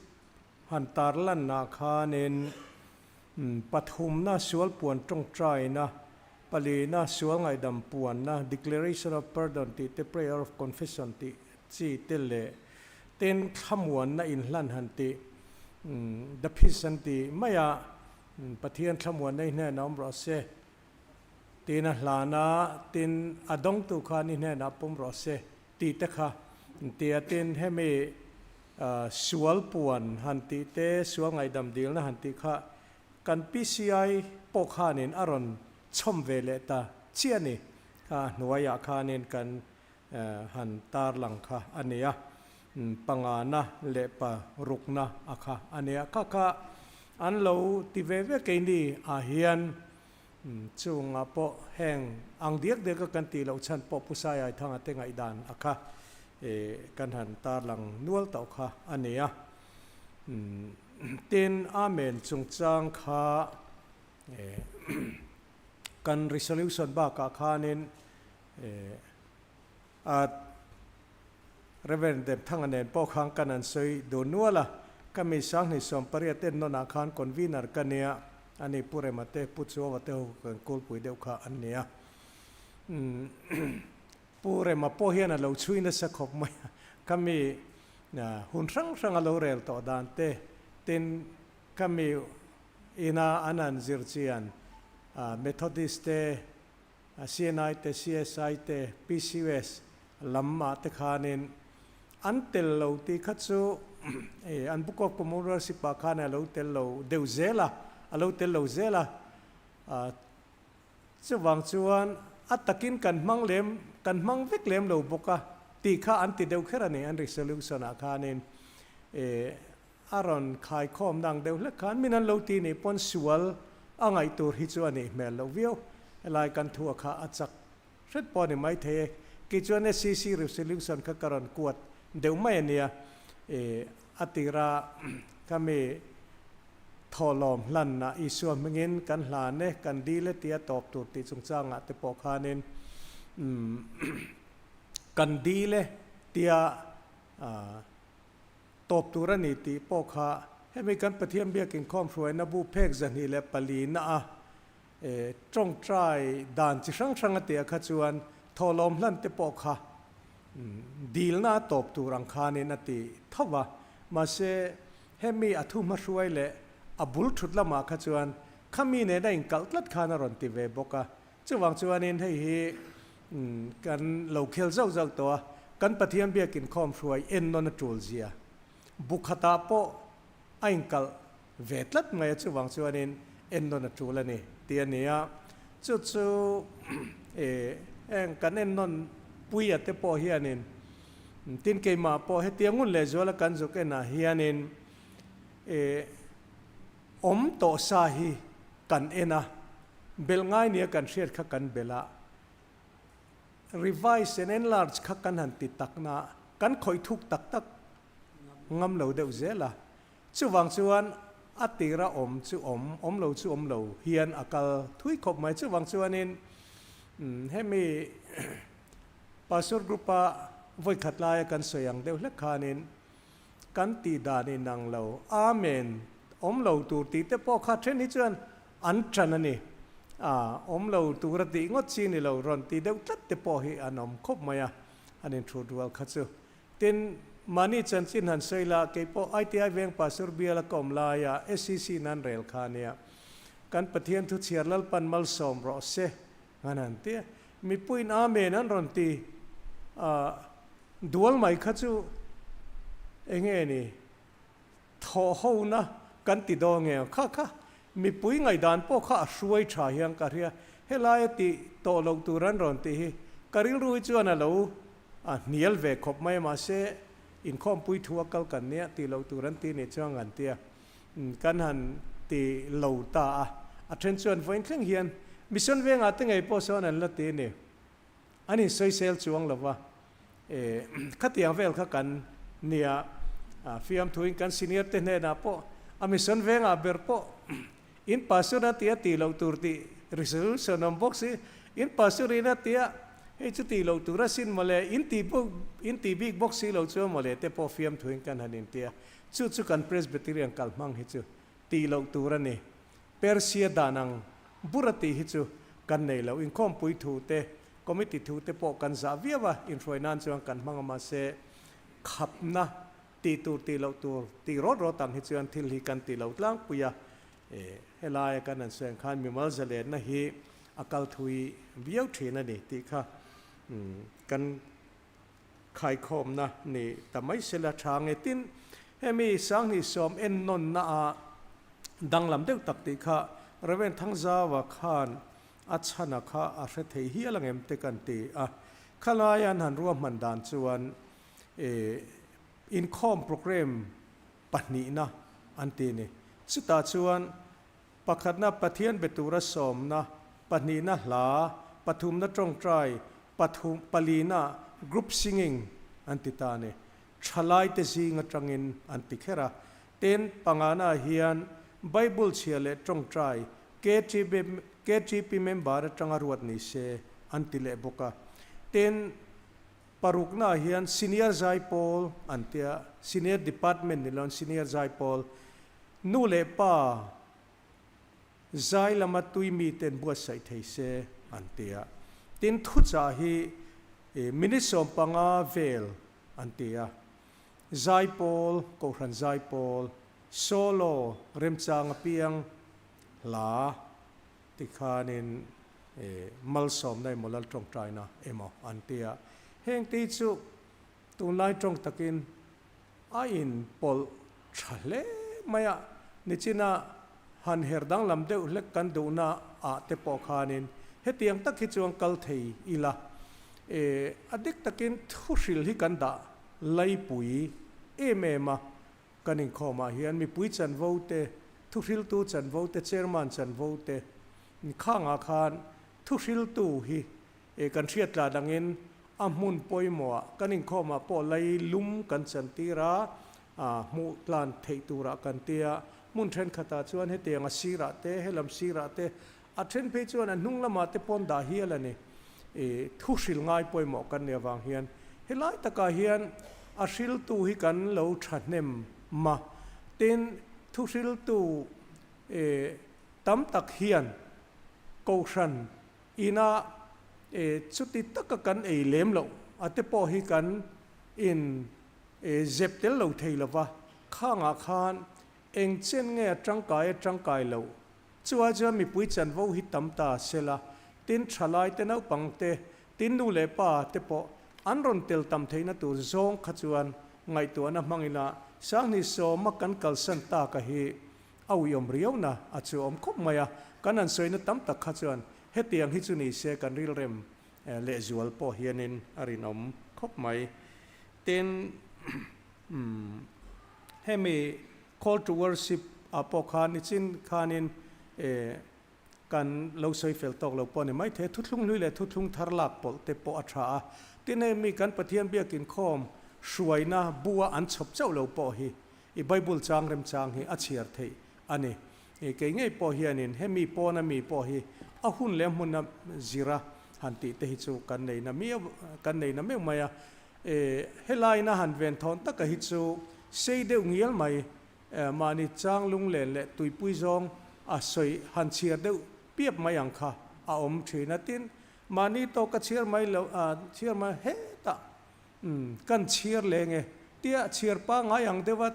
han tarlanna khanin pathumna sual puan tawngtaina, palina sual ngaihdam puanna, Declaration of Pardon tih te, Prayer of Confession tih chi te leh tin thlamuanna inhlan han tih, The Peace an ti mai a, Pathian thlamuanna i hnenah awm rawh se. Tin a hlan a, tin a dawngtu khan i hnenah pawm rawh se tih te kha an ti a. Tin hemi sual puan han tih te, sual ngaihdam dilna han tih kha kan PCI pawh khanin a rawn chhawm ve leh ta chiah a ni. Kha a hnuaiah khanin kan han tarlang kha a ni a, pangana leh parukna a kha a ni a. Kha kha an lo ti ve ve keini ah hian Chungah pawh heng ang diak diaka kan tih loh chhan pawh Pu Saiai Thanga te ngaihdan a kha kan han tarlang nual tawh kha a ni a. Tin, Amen chungchang kha kan resolution bakah khanin a Reverend Demthanga nen pawh khan kan an sawi dun nual a, ka mi Sanghni 18 en nawnah khan convener ka nia, ani Pu Rema te, Pu Chuaua te ho kan kulpui deuh kha an nia. Pu Rema pawh hian a lo chhui nasa khawp mai a, ka mi hun hrang hrang a lo rel tawh dan te, Tin, ka mi ina an han zir chian Methodist te, CNI te, CSI te, PCUS lam ah te khanin an tel lo tih kha chu an Book of Common Worship ah khan a lo tel lo deuh zel a, a lo tel lo zel a. Chuvang chuan a takin kan hmang lem, kan hmang vek lem lo bawk a tih kha an ti deuh kher a ni, an resolution ah khanin a rawn khaikhawm na ang deuh hlek khan min an lo ti nih pawn sual a ngaih tur hi chu a nih hmel loh viau. Helai kan thua kha a chak hret pawh a ni maithei e. Kei chuan SCC resolution kha ka rawn kuat deuh mai a nia. A tira ka mi thawhlawm hlanna Isua hmingin kan hlan e, kan dil e tia tawp tur tih chungchangah te pawh khanin kan dil e tia Tawp tur a ni tih pawh kha hemi kan Pathian biak inkhawm hruaina bu phek 24 na a tawngtai dan chi hrang hrang a tia kha chuan thawhlawm hlan te pawh kha dilna a tawp tur ang khanin a ti tho va. Mahse hemi a thu hmahruai leh a bul thut lamah kha chuan khami nena inkalh tlat khan a rawn ti ve bawk a. Chuvang chuanin hei hi kan lo khel zauh zauh tawh a, kan Pathian biak inkhawm hruai ennawn a tul zia bu khatah pawh a inkalh ve tlat mai a, chuvang chuanin ennawn a tul a ni tih a ni a. Chu chu heng kan ennawn puia te pawh hianin tin keimah pawh hetiang ngun lehzuala kan zuk enah hianin awm tawh sa hi kan en a, Belh ngai nia kan hriat kha kan belh a, revise and enlarge kha kan han ti tak na kan khawih thuk tak tak ngam lo deuh zel a. Chuvang chuan a tira awm chu awm, awm lo chu awm lo hian a kal thui khawp mai. Chuvang chuanin hemi Pastor Group-a vawi khat laia kan sawi ang deuh hlek khanin kan tih dan inang lo, Amen, awm lo tur tih te pawh kha then hi chuan an ṭan a ni. A, awm lo tur a tih ngawt chi ni lo, rawn ti deuh tlat te pawh hi an awm khawp mai a, an inthut rual kha chu. Tin, mahni chanchin han sawi la, kei pawh ITI Veng Pastor biala ka awm laia SCC nan rel kha a nia. Kan Pathian thu chhiar Lalpan malsawm rawh se, an han ti a. Mipuiin Amen an rawn ti a, dual mai kha chu enge ni? Thawh hona kan ti dawn nge ang? Kha kha mipui ngaihdan pawh kha a hruai tha hian ka hria. Helai a tih tawh loh tur an rawn tih hi ka rilru hi chuan a lo a hnial ve khawp mai a, mahse inkhawmpui thu a kal kan nia tih loh tur an ti nih chuan kan tia kan han ti lo ta a. A then chuan vawiin thleng hian mission vengah te ngei pawh sawn an la ti a ni. An insawisel chuang lo va, e, khatiang vel kha kan nia, fiamthuin kan senior te hnenah pawh a mission vengah ber pawh in pastor a tia tih loh tur tih resolution awm bawk si, in pastor in a tia hei chu tih loh tur asin mawle, in tih bawk in tih bik bawk si lo chuan mawle te pawh fiamthuin kan han intia, chu chu kan Presbyterian kalhmang hi chu tih loh tur a ni. Persia dan ang bura tih hi chu kan nei lo. Inkhawmpui thu te, committee thu te pawh kan zah viau a, inhruai nan chuan kan hmang a, mahse khapna tih tur tih loh tur tih rawt rawt ang hi chuan thil hi kan ti lo tlangpui a. Helaia kan han sawi ang khan mimal zalenna hi a kal thui viau thin a ni tih kha kan Khaikhawmna ni ta mai sela tha nge tin, hemi 2010 ennawnna ah danglam deuh tak tih kha Rev. Thangzaua khan a chhana kha a hre thei hial ang em te kan ti a. Khalaia an han ruahman dan chuan inkhawm programme pahnihna an ti ni. Chutah chuan Pakhatna Pathian be tura sawmna, pahnihna hla, pathumna tawngtai, pathum, palina group singing an ti ta a ni. Thalaite zing atangin an ti kher a. Tin, pangana hian Bible chhia leh tawngtai KTP, KTP member atanga ruat ni se an ti leh bawk a. Tin, parukna hian Senior Zaipawl an tia, Senior Department ni loin Senior Zaipawl, Nu leh pa zai lama tui miten buatsaih thei se an ti a. Tin, thuchah hi minute 15 vel an ti a. Zaipawl, Kohhran Zaipawl, Solo remchang apiang hla tikhanin malsawmna emaw lal tawngtaina emaw an ti a. Heng te hi chu tunlai tawng takin a inpawlh tha hle mai a, nichina han her danglam deuh hlek kan duhna ah te pawh khanin hetiang tak hi chuan kal thei ila, a dik takin thuhril hi kan dah laipui em em a, Kan inkhawmah hian mipui chanvo te, thuhriltu chanvo te, chairman chanvo te khangah khan thuhriltu hi kan hriat tla dangin a hmun pawimawhah kan inkhawmah pawh lei lum kan chantir a, hmuh tlan theih turah kan ti a. Hmun thenkhatah chuan hetiang a sirah te, helam sirah te, a then phei chuan a hnung lamah te pawn dah hial a ni. Thuhril ngai pawimawh kan nih avang hian helai takah hian a hriltu hi kan lo thahnem ma. Tin, thuhriltu tam tak hian Kohhran ina chuti taka kan ei lem loh a te pawh hi kan in zep tel lo thei lova, khangah khan eng chen nge a tangkai a tangkai loh Chuai chuan mipui chanvo hi tam ta sela, tin thalai te naupang te, tin nu leh pa te pawh an rawn tel tam theihna tur zawng kha chuan ngaihtuahna hmangin a Sanghni sawma kan kalsan taka hi a uiawm riauna a chu awm khawp mai a, kan han sawina tam tak kha chuan hetiang hi chu ni se kan rilrem lehzual pawh hianin a rinawm khawp mai. Tin, hemi Call to worship ah pawh khan nichin khanin kan lo sawi fel tawk lo pawh a ni maithei. Thuthlung hlui leh thuthlung thar lak pawlh te pawh a tha a. Tin hei mi kan Pathian biakin khawm hruaina bua an chhawp chauh lo pawh hi i Bible chang remchang hi a chhiar theih a ni. Kei ngei pawh hianin hemi pawna mi pawh hi a hun leh a hmuna zira han tih te hi chu kan nei na miau kan nei na meuh mai a. Helaina han ven thawn taka hi chu sei deuh ngial mai, mahni chang lunglen leh tuipui zawng a sawi han chhiar deuh piap mai ang kha a awm thin a. Tin, mahni tawk ka chhiar mai lo, chhiar mai hetah kan chhiar leng e tia chhiar pangngai ang deuha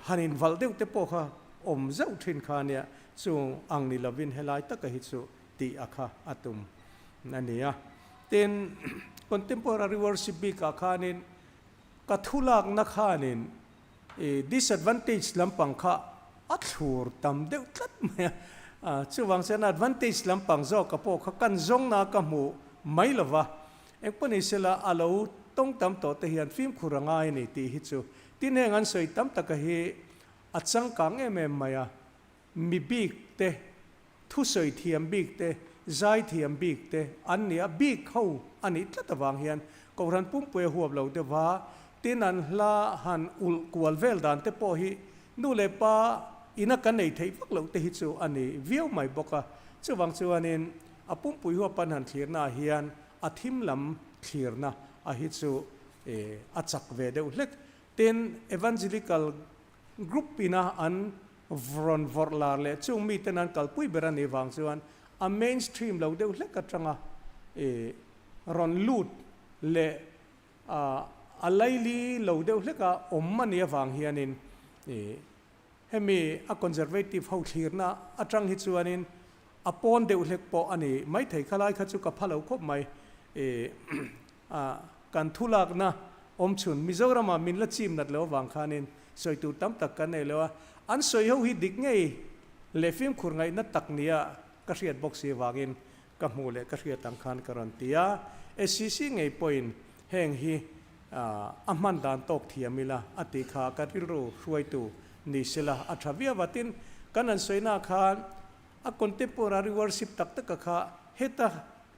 han invalh deuh te pawh kha awm zauh thin kha ania, chung ang ni lovin helai taka hi chu tih a kha a tum a ni a. Tin, contemporary worship bikah khanin ka thulakna khanin i disadvantage lampang kha a thlur tam deuh tlat mai a, chuvang chuan advantage lampang zawka pawh kha kan zawngna ka hmu mai lo va, engpawhnisela a lo tawng tam tawh te hian fimkhur a ngai a ni tih hi chu tin heng an sawi tam taka hi a changkang em em mai a, mi bik te, thusawi thiam bik te, zai thiam bik te an ni a, bik ho a nih tlat avang hian Kohhran pumpui a huap lo deuh va, tin an hla han ulh kual vel dan te pawh hi nu leh pa ina kan nei theih vak loh te hi chu a ni viau mai bawk a, chuvang chuanin a pumpui huap an han thlirna ah hian a thim lam thlirna a hi chu a chak ve deuh hlek. Tin, Evangelical group ina an rawn vawrh lar leh chung miten an kalpui ber a nih vang chuan a mainstream lo deuh hlek atanga rawn lut leh a laili lo deuh hleka awm a nih avang hianin hemi a conservative ho thlirna atang hi chuanin a pawn deuh hlek pawh a ni maithei. Khalai kha chu ka pha lo khawp mai. Kan thulakna awm chhun Mizoramah min la chim nat lo avang khanin sawi tur tam tak kan nei lo a, an sawi ho hi dik ngei leh fimkhur ngaihna tak nia ka hriat bawk si avangin ka hmuh leh ka hriat ang khan ka rawn ti a. SCC ngei pawhin heng hi a hman dan tawk thiam ila a tih kha ka rilru hruaitu ni sela a tha viau a. Tin, kan an sawina khan a contemporary worship tak taka kha heta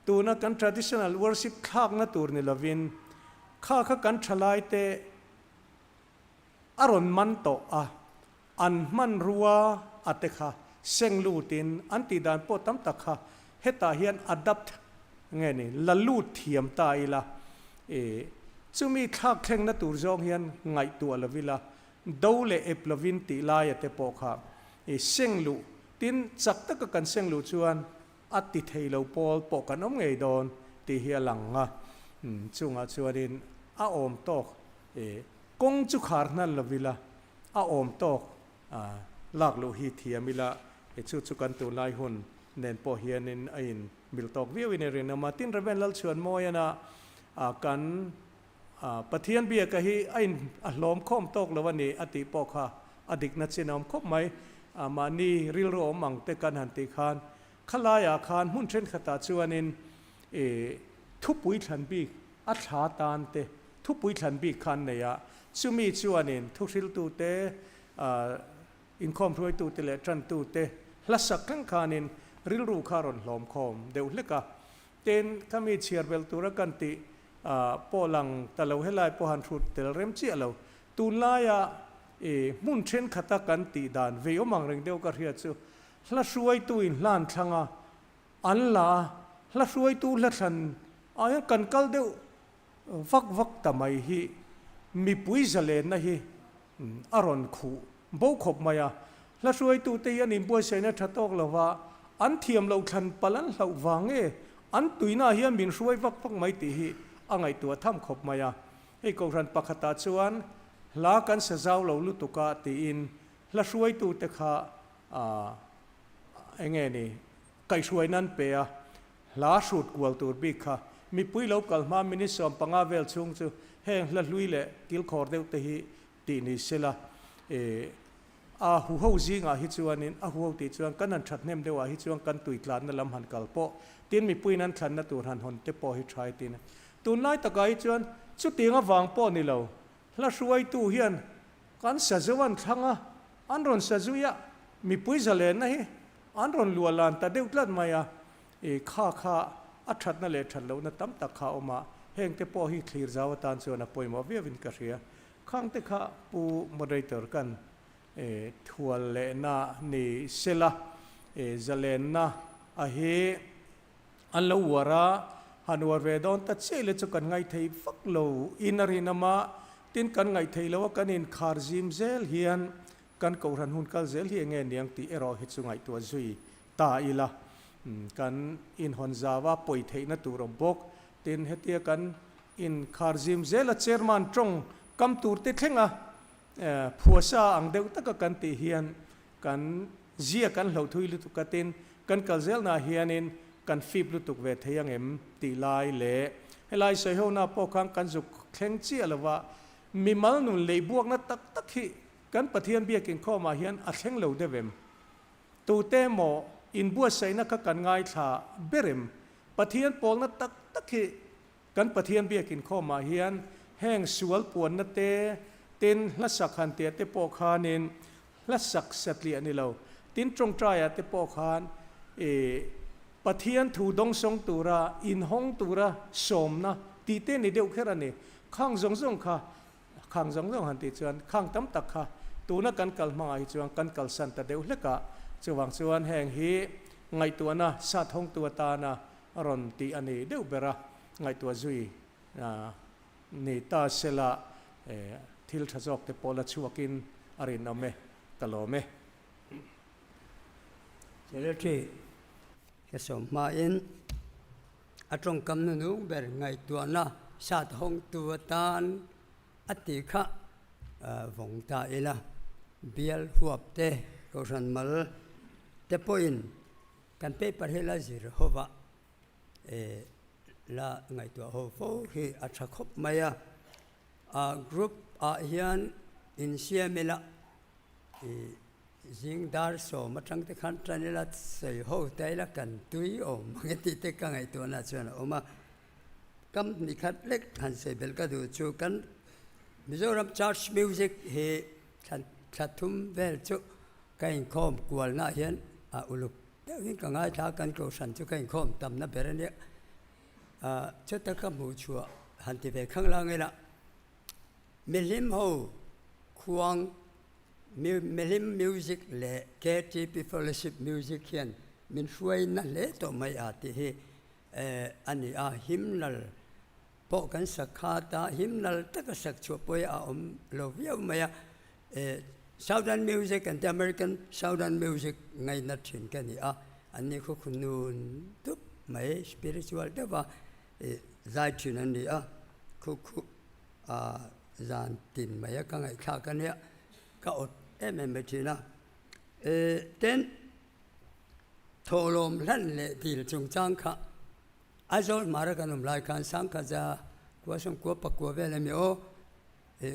Tuna kan traditional worship thlakna tur ni lovin kha kha kan thalaite a rawn man tawh a, an hmanrua a te kha seng lutin an tih dan pawh tam tak kha hetah hian adapt nge ni la lut thiam ta ila i chumi thlak thlengna tur zawng hian ngaihtuah lo ila do leh ep lovin tih laia te pawh kha i seng luh tin chak taka kan seng luh chuan A ti thei lo pawl pawh kan awm ngei dawn tih hi a lang a, chungah chuanin a awm tawk kawng chu khar hnan lo ila a awm tawk lak luh hi thiam ila chu chu kan tunlai hun nen pawh hianin a in mil tawk viau in a rinawm a. Tin, Rev. Lalchhuanmawiana kan Pathian biaka hi a in a hlawm khawm tawk lo a ni a tih pawh kha a dikna chin a awm khawp mai. Mahni rilru awm ang te kan han tih khan khalaiah khan hmun thenkhatah chuanin thupui thlan bik a thla tan te thupui thlan bik kha an nei a, chumi chuanin thuhriltute, inkhawm hruaitute leh tantute hlasak thleng khanin rilru kha a rawn hlawm khawm deuh hlek a. Tin, khami chhiar belh tura kan tih pawh lang ta lo helai pawh han hrut tel rem chiah lo. Tunlaia hmun thenkhat a kan tih dan vei awm ang reng deuh ka hriat chu hla hruaitu inhlan thlang a, An la a, hla hruaitu hla thlan ah hian kan kal deuh vak vak ta mai hi mipui zalenna hi a rawn khuh bo khawp mai a. Hla hruaitute hi an inbuatsaihna tha tawk lo va, an thiam loh thlan palh an hlauh vang nge an tuina ah hian min hruai vak vak mai tih hi a ngaihtuah tham khawp mai a. Hei Kohhran pakhatah chuan hla kan sa zau lo lutuk a tiin hla hruaitute kha eng nge ni Kaihhruai nan pe a, hla hrut kual tur bik kha mipui lo kal hma minute 15 vel chhung chu heng hla hlui leh kilkhawr deuh te hi tih ni sela. E, a huho zingah hi chuanin, a huho tih chuan kan han that hnem deuhah hi chuan kan tui tlanna lam han kal pawh tin mipuiin an thlanna tur han hawn te pawh hi tha tin. Tunlai takah hi chuan chutiang avang pawh ni lo, hla hruaitu hian kan sazu an thlang a, an rawn sazui a, mipui zalenna hi An rawn luah lan ta deuh tlat mai a, i kha kha a thatna leh that lohna tam tak kha a awm a, heng te pawh hi thlir zau atan chuan a pawimawh viauin ka hria. Khang te kha Pu Moderator kan thual lehna ni sela, zalenna a hi an lo uar a, han uar ve dawn ta chiah le chu kan ngaithei vak lo in a rinawm a, tin kan ngaihtheih loh a kan inkhar zim zel hian Kan kohhran hun kal zel hi enge niang tih erawh hi chu ngaihtuah zui ta ila. Kan inhawn zau a pawi theihna tur awm bawk. Tin, hetia kan inkhar zim zela chairman tawng kam tur te thlenga phuasa ang deuh taka kan tih hian kan zia kan hloh thui lutuk a, tin, kan kal zelnaah hianin kan fip lutuk ve thei ang em tih lai leh helai sawihona pawh khan kan zuk thleng chiah lova mimal nun leihbuakna tak tak hi Kan Pathian biak inkhawmah hian a thleng lo deuh em? Tute emaw inbuatsaihna kha kan ngaithla ber em? Pathian pawlna tak tak hi kan Pathian biak inkhawmah hian heng sual puanna te, tin hlasak han tia te pawh khanin hlasak satliah ni lo, tin tawngtaiah te pawh khan i Pathian thu dawngsawng tura inhawng tura sawmna tih te ni deuh kher a ni. Khang zawng zawng kha Khang zawng zawng han tih chuan khang tam tak kha tuna kan kal hmangah hi chuan kan kalsan ta deuh hlek a, chuvang chuan heng hi ngaihtuahna sat hawngtu atana rawn tih a ni deuh ber a, ngaihtuah zui ni ta sela thil tha zawk te pawh la chhuakin a rinawm e, ka lawm e. Secretary ka sawm hmain A tawngkam nunung ber ngaihtuahna sat hawngtu atan a ti kha vawng ta ila, bial huap te, kohhran mal te pawhin kan paper hi la zir ho va, la ngaihtuah ho fo hi a tha khawp mai a. Group ah hian insiam ila. Zing dar sawm atang te khan tan ila sawi ho ta ila kan tui awm ang e tih te ka ngaihtuahna chuan a awm a. Kam ni khat lek han sawi belh ka duh chu kan Mizoram Church Music hi thla thum vel chu ka inkhawm kualnaah hian a uluk deuhin ka ngaithla a, kan kohhran chu ka inkhawm tamna ber a nia. Chuta ka hmuh chhuah han ti ve khang lang ila mihlim ho khuang Milim Music leh KTP Fellowship Music hian min hruai na hle tawh mai a tih hi a ni a, hymnal pawh kan sak khat a, hymnal taka sak chhuah pawh hi a awm lo viau mai a, Southern Music kan tia American Southern Music ngaina thin ka ni a, an ni khu khu nun dup mai spiritual deuh a zai thin an ni a, khu khu a zan tin mai a ka ngaihthlak a nia. Ka awt em em mai thin a. Tin, thawhlawm hlan leh dil chungchang kha Aizawl hmara kan awm lai khan Sangkhaza kua sawmkua pakua vel emi aw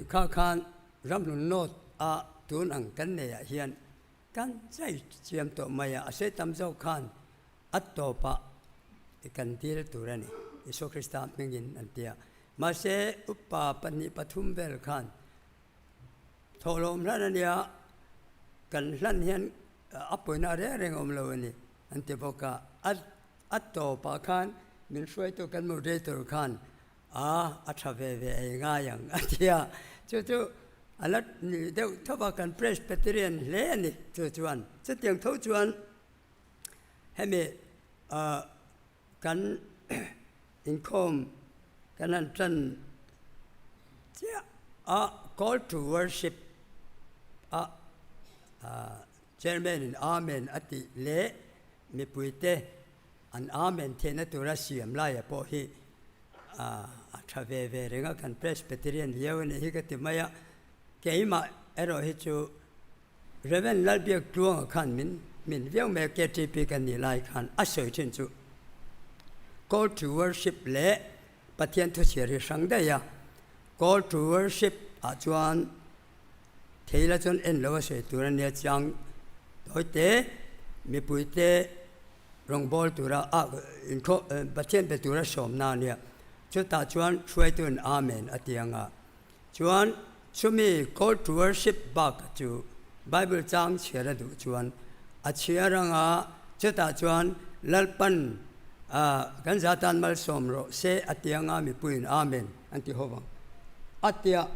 kha khan Ramhlun North a tun ang kan nei ah hian kan zai chiam tawh mai a, a sei tam zawk khan a tawpah kan dil tur a ni, Isua Krista hmingin an ti a. Mahse upa pahnih pathum vel khan thawhlawm hlan a nia, kan hlan hian a pawina reng reng awm lo a ni an ti bawk a. A tawpah khan min hruaitu kan moderator khan a a tha ve ve ei ngai ang a ti a, chu chu a la ni deuh tho va, kan Presbyterian hle a ni chu chuan. Chutiang tho chuan hemi kan inkhawm kan han tan chiah a, call to worship a Chairman in Amen a tih leh mipuite an Amen theihna tura siam laia pawh hi a tha ve ve reng a, kan Presbyterian viau a nih hi ka ti mai a, keimah erawh hi chu Rev. Lalbiak Tluanga khan min min viau mai a, KTP kan nih lai khan a sawi thin chu Call to Worship leh Pathian thuchhiar hi hrang daih a, Call to Worship ah chuan Thei la chuan en lo a sawi tur a nia chiang tawi te mipui te rawngbâwl tura a inkhawh Pathian pe tura sawmna a nia. Chutah chuan hruaituin Amen a ti ang a. Chuan chumi call to worship bak chu Bible chang chhiar a duh chuan a chhiar ang a, chutah chuan Lalpan kan zatan malsawm rawh se a ti ang a, mipuiin Amen an ti ho vang a tia.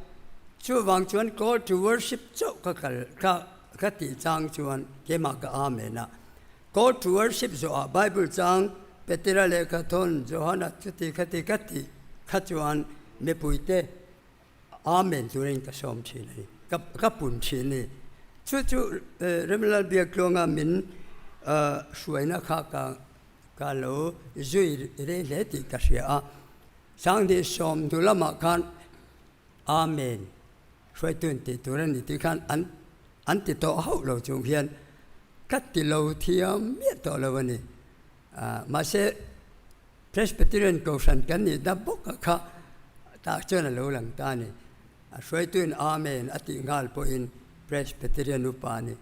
Chuvang chuan call to worship chauh ka kal ka ka tih chang chuan keimah ka amen a. Call to worship zawhah Bible chang Petera lehkha thawn Johana chuti khati ka tih kha chuan mipuite amen turin ka sawm thin a ni, ka ka pun thin a ni. Chu chu Remlal Biaktluanga min hruaina kha ka ka lo zui rei hle tih ka hria a. Sanghnih sawm hnu lamah khan Amen. Hruaitun tih tur a ni tih khan an an ti tawh hauh lo chung hian ka ti lo thiam miah tawh lo a ni. Mahse, Presbyterian Kohhran kan nih na bawk a kha tah chuan a lo lang ta a ni. A hruaituin Amen a tih nghal pawhin Presbyterian upa a ni.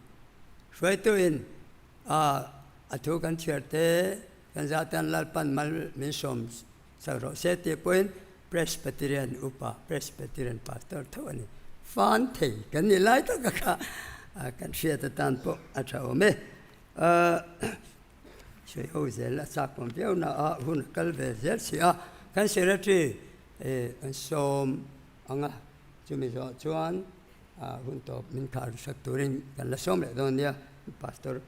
Hruaituin a thu kan chhiar te kan zah tan Lalpan mal min sawm Chak rawh se tih pawhin Presbyterian upa, Presbyterian pastor tho a ni. Fan thei kan nih lai tak a kha kan hriat atan pawh a tha awm e. Sawi ho zel a chak awm viau na a hun a kal ve zel si a. Kan secretary kan sawm ang a, chumi zawh chuan hun tawp min khar sak turin kan la sawm leh dawn nia Pastor.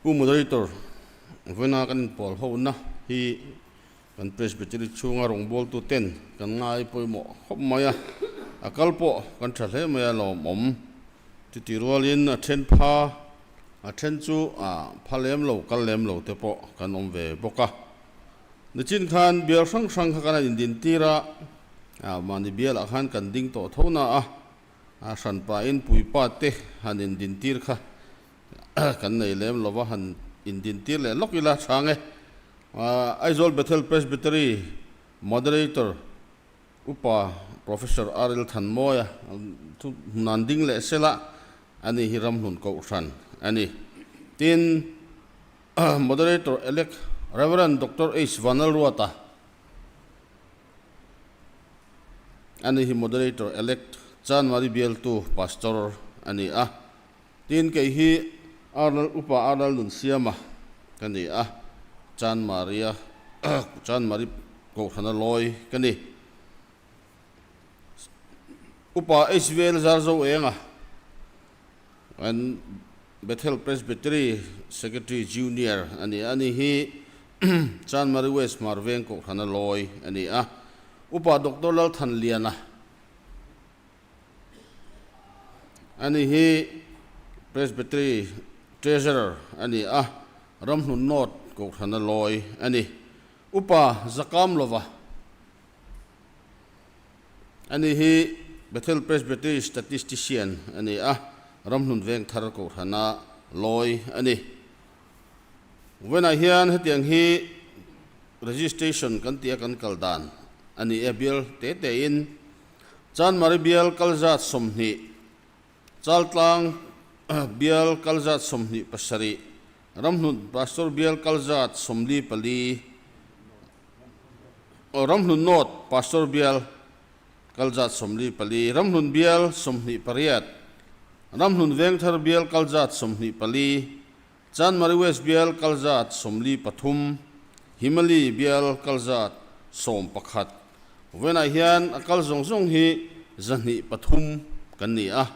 Pu Moderator, vawiina kan inpawl hona hi kan Presbytery chhunga rawngbawltu ten kan ngai pawimawh khawp mai a, a kal pawh kan tha hle mai a lawmawm. Chuti rualin a then pha, a then chu a pha lem lo, kal lem lo te pawh kan awm ve bawk a. Nichin khan bial hrang hrang kha kan han indintir a, mahni bialah khan kan ding tawh tho na a, A hran pahin puipa te han indintir kha kan nei lem lova han indintir leh lawk ila chhang e. Aizawl Bethel Presbytery Moderator Upa Professor RL Thanmawia chu hmunan ding leh sela ani hi ramhlun kohhran a ni. Tin, Moderator Elect Rev. Doctor H Vanlalruata Ani hi Moderator Elect Chanmari bialtu Pastor a ni a. Tin, kei hi Arnold Upa Arnold Nunsiama ka ni a, Chanmaria Chanmari Kohhrana lawi ka ni. Upa HVL Zarzoenga an Bethel Presbytery Secretary Junior a ni a, ani hi Chanmari West Hmar Veng Kohhrana lawi a ni a. Upa Doctor Lalthanliana ani hi Presbytery Treasurer a ni a, Ramhlun North Kohhrana lawi a ni. Upa Zakamlova ani hi. Bethel Presbytery Statistician a ni a, Ramhlun Vengthar Kohhrana lawi a ni. Vawiinah hian hetiang hi registration kan tia kan kal dan a ni e, bial te tein Chanmari bial kalzat 20, Chaltlang bial kalzat 27, Ramhlun Pastor bial kalzat 44, aw Ramhlun North Pastor bial kalzat 44, Ramhlun bial 28, Ramhlun Vengthar bial kalzat 24, Chanmari West bial kalzat 43, Himali bial kalzat 11. Vawiinah hian a kal zawng zawng hi 103 kan ni a,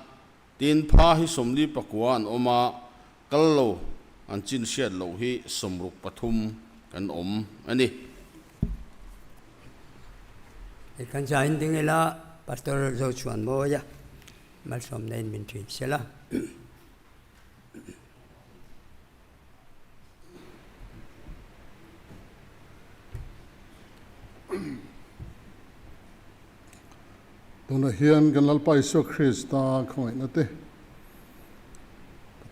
tin pha hi 49 an awm a, kal lo an chin hriat loh hi 63 kan awm a ni. Hei kan zain ding ila Pastor Zochhuanmawia malsawmna in min thin sela. Tunah hian kan Lalpa Isua Krista khawngaihna te,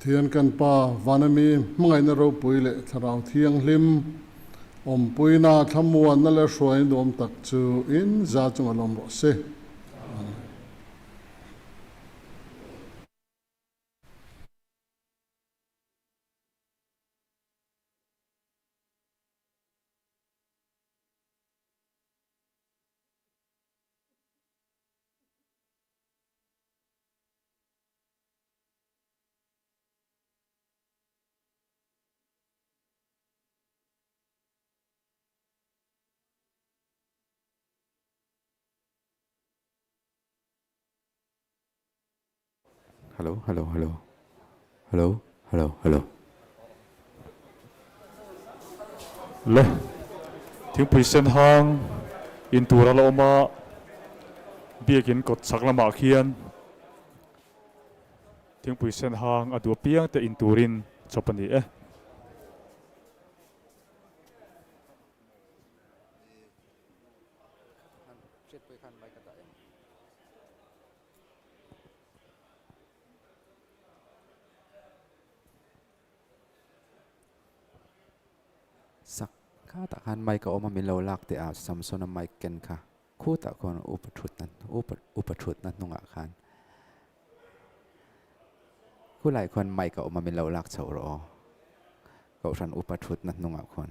Pathian kan Pa vana mi hmangaihna ropui leh Thlarau Thianghlim awmpuina thlamuanna leh hruaina duhawm tak chu in za chunga lawm rawh se. Amen. Hello hello hello hello hello hello. Le thingpui sen hang in tur a la awm a, biakin kawt chhak lamah khian thingpui sen hang a duh apiang te in turin chawp a ni e. Sak khatah khan mic a awm a min lo lak teh a Samsona mic ken kha khutah khuan upa thutna upa upa thutna hnungah khan khulai khuan mic a awm a min lo lak chhoh rawh aw Kohhran upa thutna hnungah khuan.